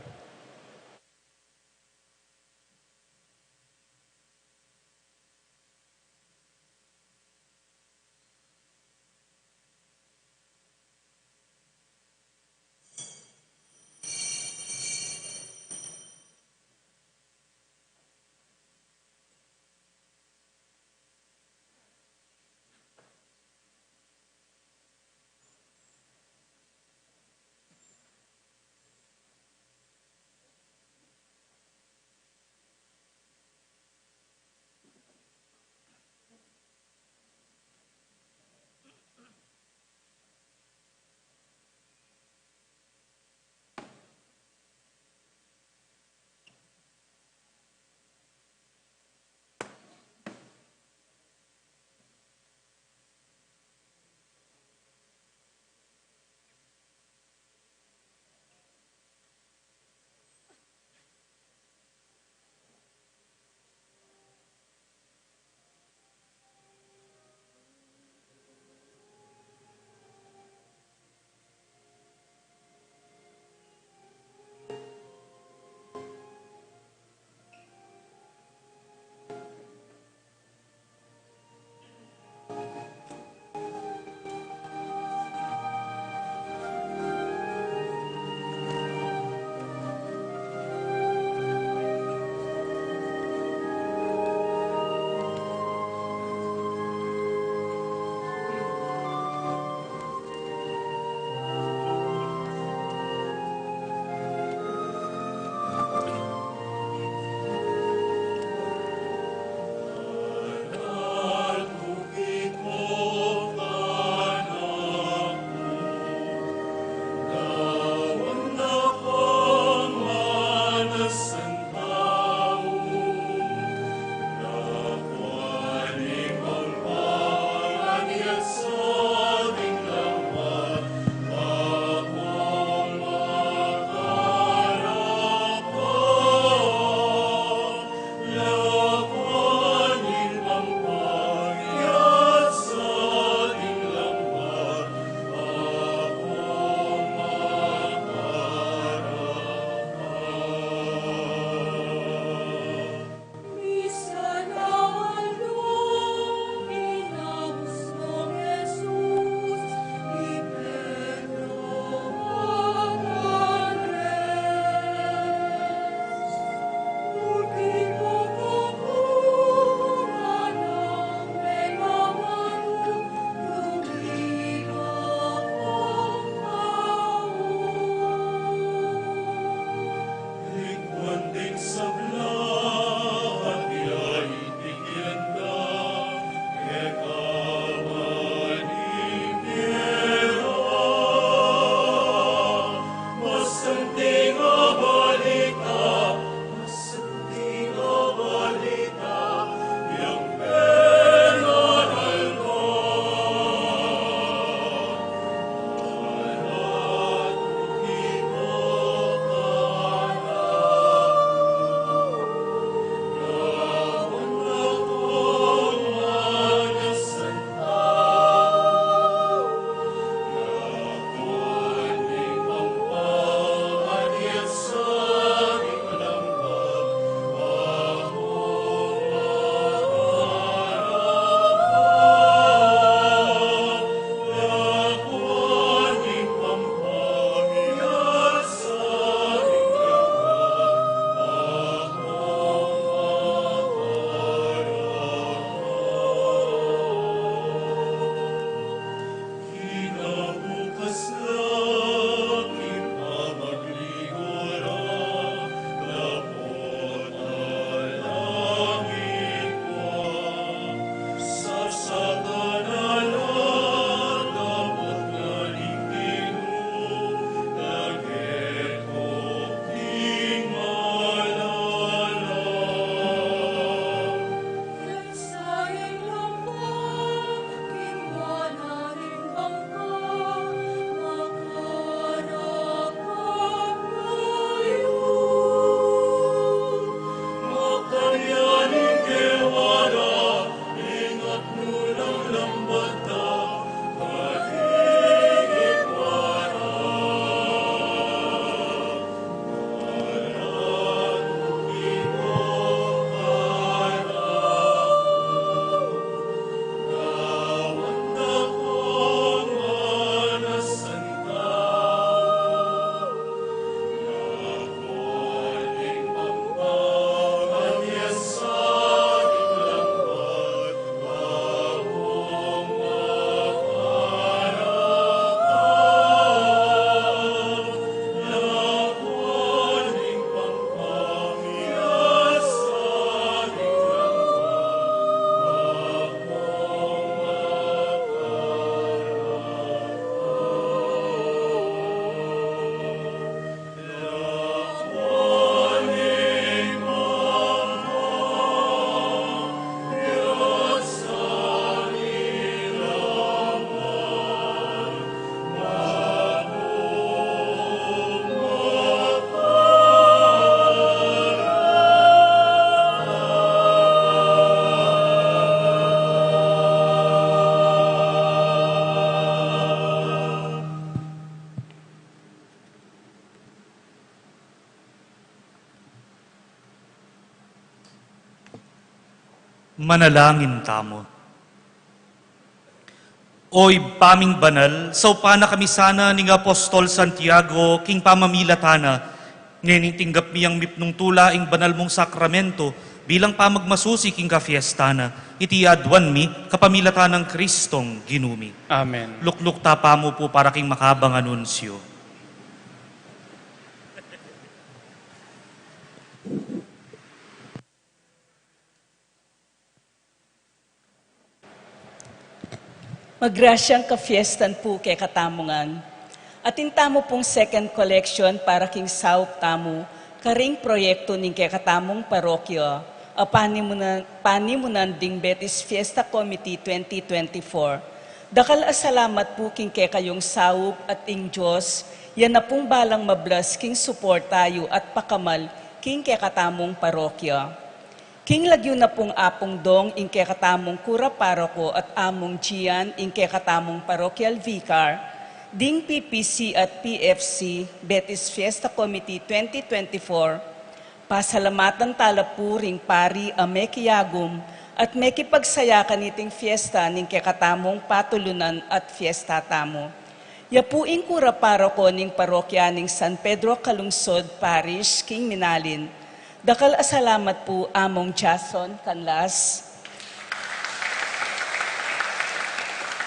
Manalangin tamu. O Ibpa ming banal, saupan na kami sana ning Apostol Santiago king pamamilatan na ngening tinggap mi yang mipnung tula ing banal mung sakramento bilang pamagmasusi king kafiesta na. Iti aduan mi kapamilatan nang Kristong Ginu mi. Amen. Lukluk ta pamu pu para king makabang anunsyo. Magrasyang kafiestan pu kekatamu ngan. Atin tamu pung second collection para king saup tamu karing proyektu ning kekatamung parokya, a panimunan, panimunan ding Betis Fiesta Committee twenty twenty-four. Dakal a salamat pu king kekayung saup at ing Dios, ya na pung balang mablas king suporta yu at pakamal king kekatamung parokya. King lagyu na pung Apung Dong ing kekatamung kura paroko at Among Gian ing kekatamung parochial vicar, ding P P C at P F C, Betis Fiesta Committee twenty twenty-four, pasalamatan ta la pu ring pari a mekiagum at mekipagsaya kaniting fiesta ning kekatamung patulunan at fiesta tamu. Ya pu ing kura paroko ning parokya ning San Pedro Calungsod Parish king Minalin. Dakal a salamat pu, Among Jason Canlas.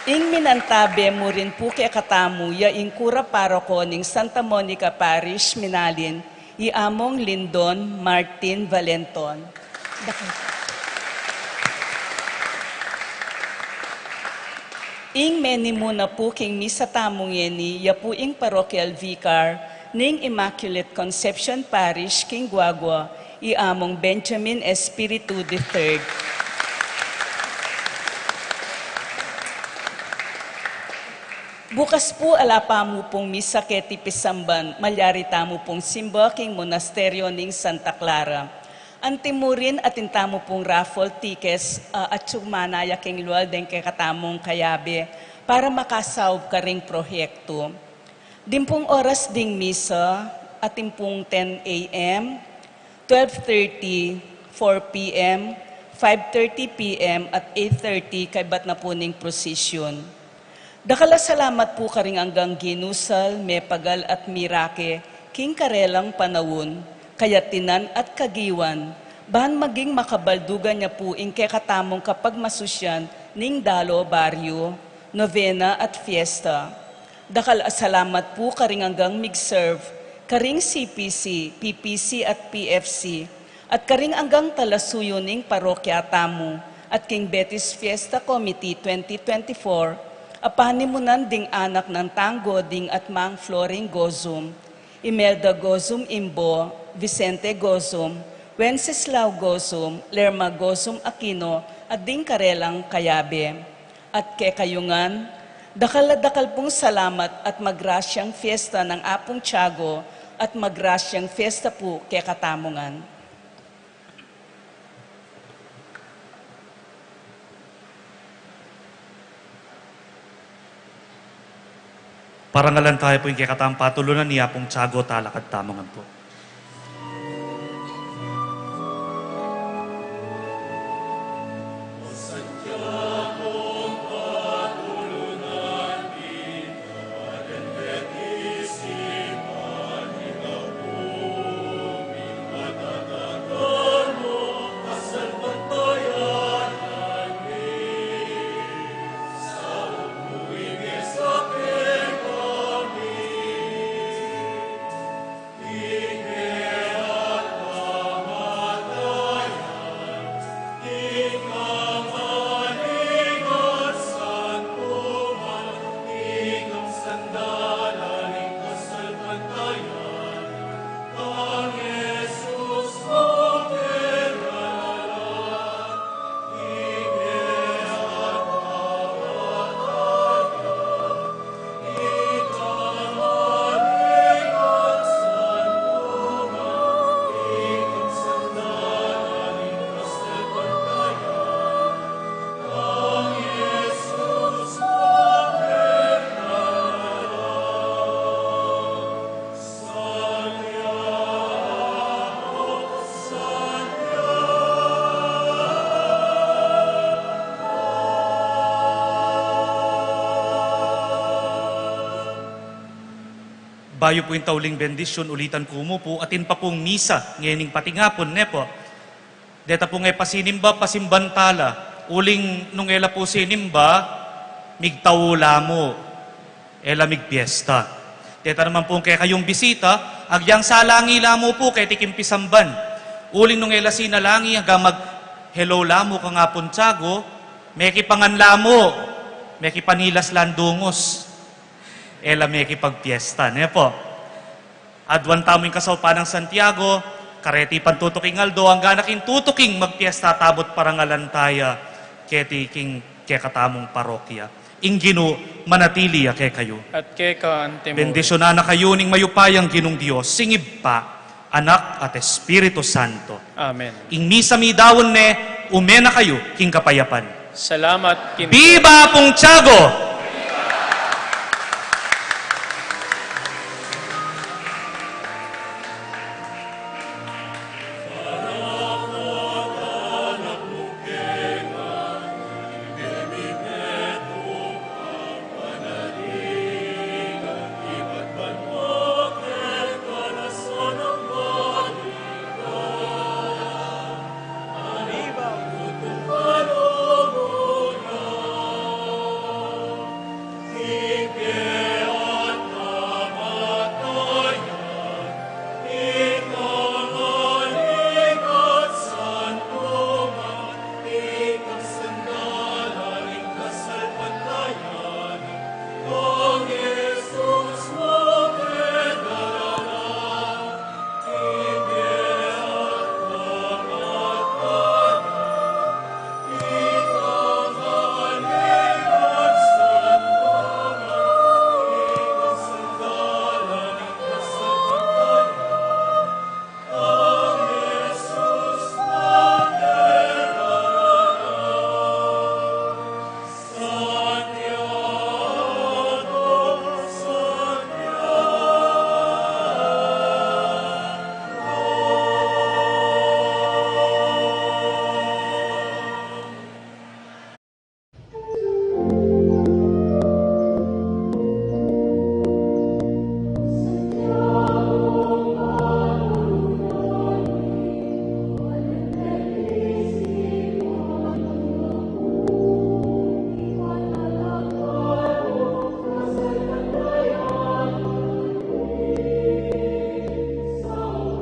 Ing minantabe mu rin pu kekatamu ya ing kura paroko ning Santa Monica Parish, Minalin, i Among Lindon Martin Valenton. Ing menimuna pu king misa tamu ngeni, ya pu ing parochial vicar ning Immaculate Conception Parish king Guagua, i Among Benjamin Espiritu the third. Bukas pu ala pa mu pung misa keti pisamban, malyari tamu pung simba king monasteryo ning Santa Clara. Antimurin atin tamu pung raffle tickets, a, atsu manaya king lual deng kekatamung kayabe para makasaub karing proyektu. Dimpung oras ding misa, atin pung ten A M, twelve thirty, four P M, five thirty P M at eight thirty kaybat na pu ning prosesyon. Dakal a salamat pu karing anggang ginusal, mepagal at mirake king karelang panaun, kayatinan at kagiwan, ban maging makabaldugan ya pu ing kekatamung kapagmasusyan ning dalo baryo, novena at fiesta. Dakal a salamat pu karing anggang mig-serve karing C P C, P P C at P F C, at karing anggang talasuyu ning parokya tamu, at king Betis Fiesta Committee twenty twenty-four, a panimunan ding anak nang Tang Goding at Mang Floring Gozum, Imelda Gozum Imbo, Vicente Gozum, Wenceslao Gozum, Lerma Gozum Aquino, at ding karelang kayabe. At kekayu ngan, dakal a dakal pung salamat at magrasyang fiesta nang Apung Tiago at magrasyang fiesta pu kekatamu ngan. Parangalan tamu pu ing kekatamung patulunan ni Apung Tiago, talakad tamu ngan pu. Bayu pu ing tauling bendisyun, ulitan ku mu pu, atin pa pung misa ngening patingapun, ne pu. Deta pung e pa sinimba, pasimban tala. Uling nung e la pu sinimba, migtau la mu, e la migpiesta. Deta naman pung kekayung bisita, agyang salangi la mu pu keti king pisamban. Uling nung e la sinalangi, aga mag-hello la mu kang Apung Tiago, mekipangan la mu, mekipanilas lang dungus, e la mekipagpiesta, ne pu. Aduan tamu ing kasaupan nang Santiago, kareti pang tutuking aldo, angga na king tutuking magpiesta tamu't parangalan taya keti king kekatamung parokya. Ing Ginu manatili ya kekayu. At keka antimu. Bendisyunan na kayu ning mayupayang Ginung Dios, sing Ibpa, Anak, at Espiritu Santo. Amen. Ing misa midaun ne, ume na kayu king kapayapan. Salamat king Viva Apung Tiago!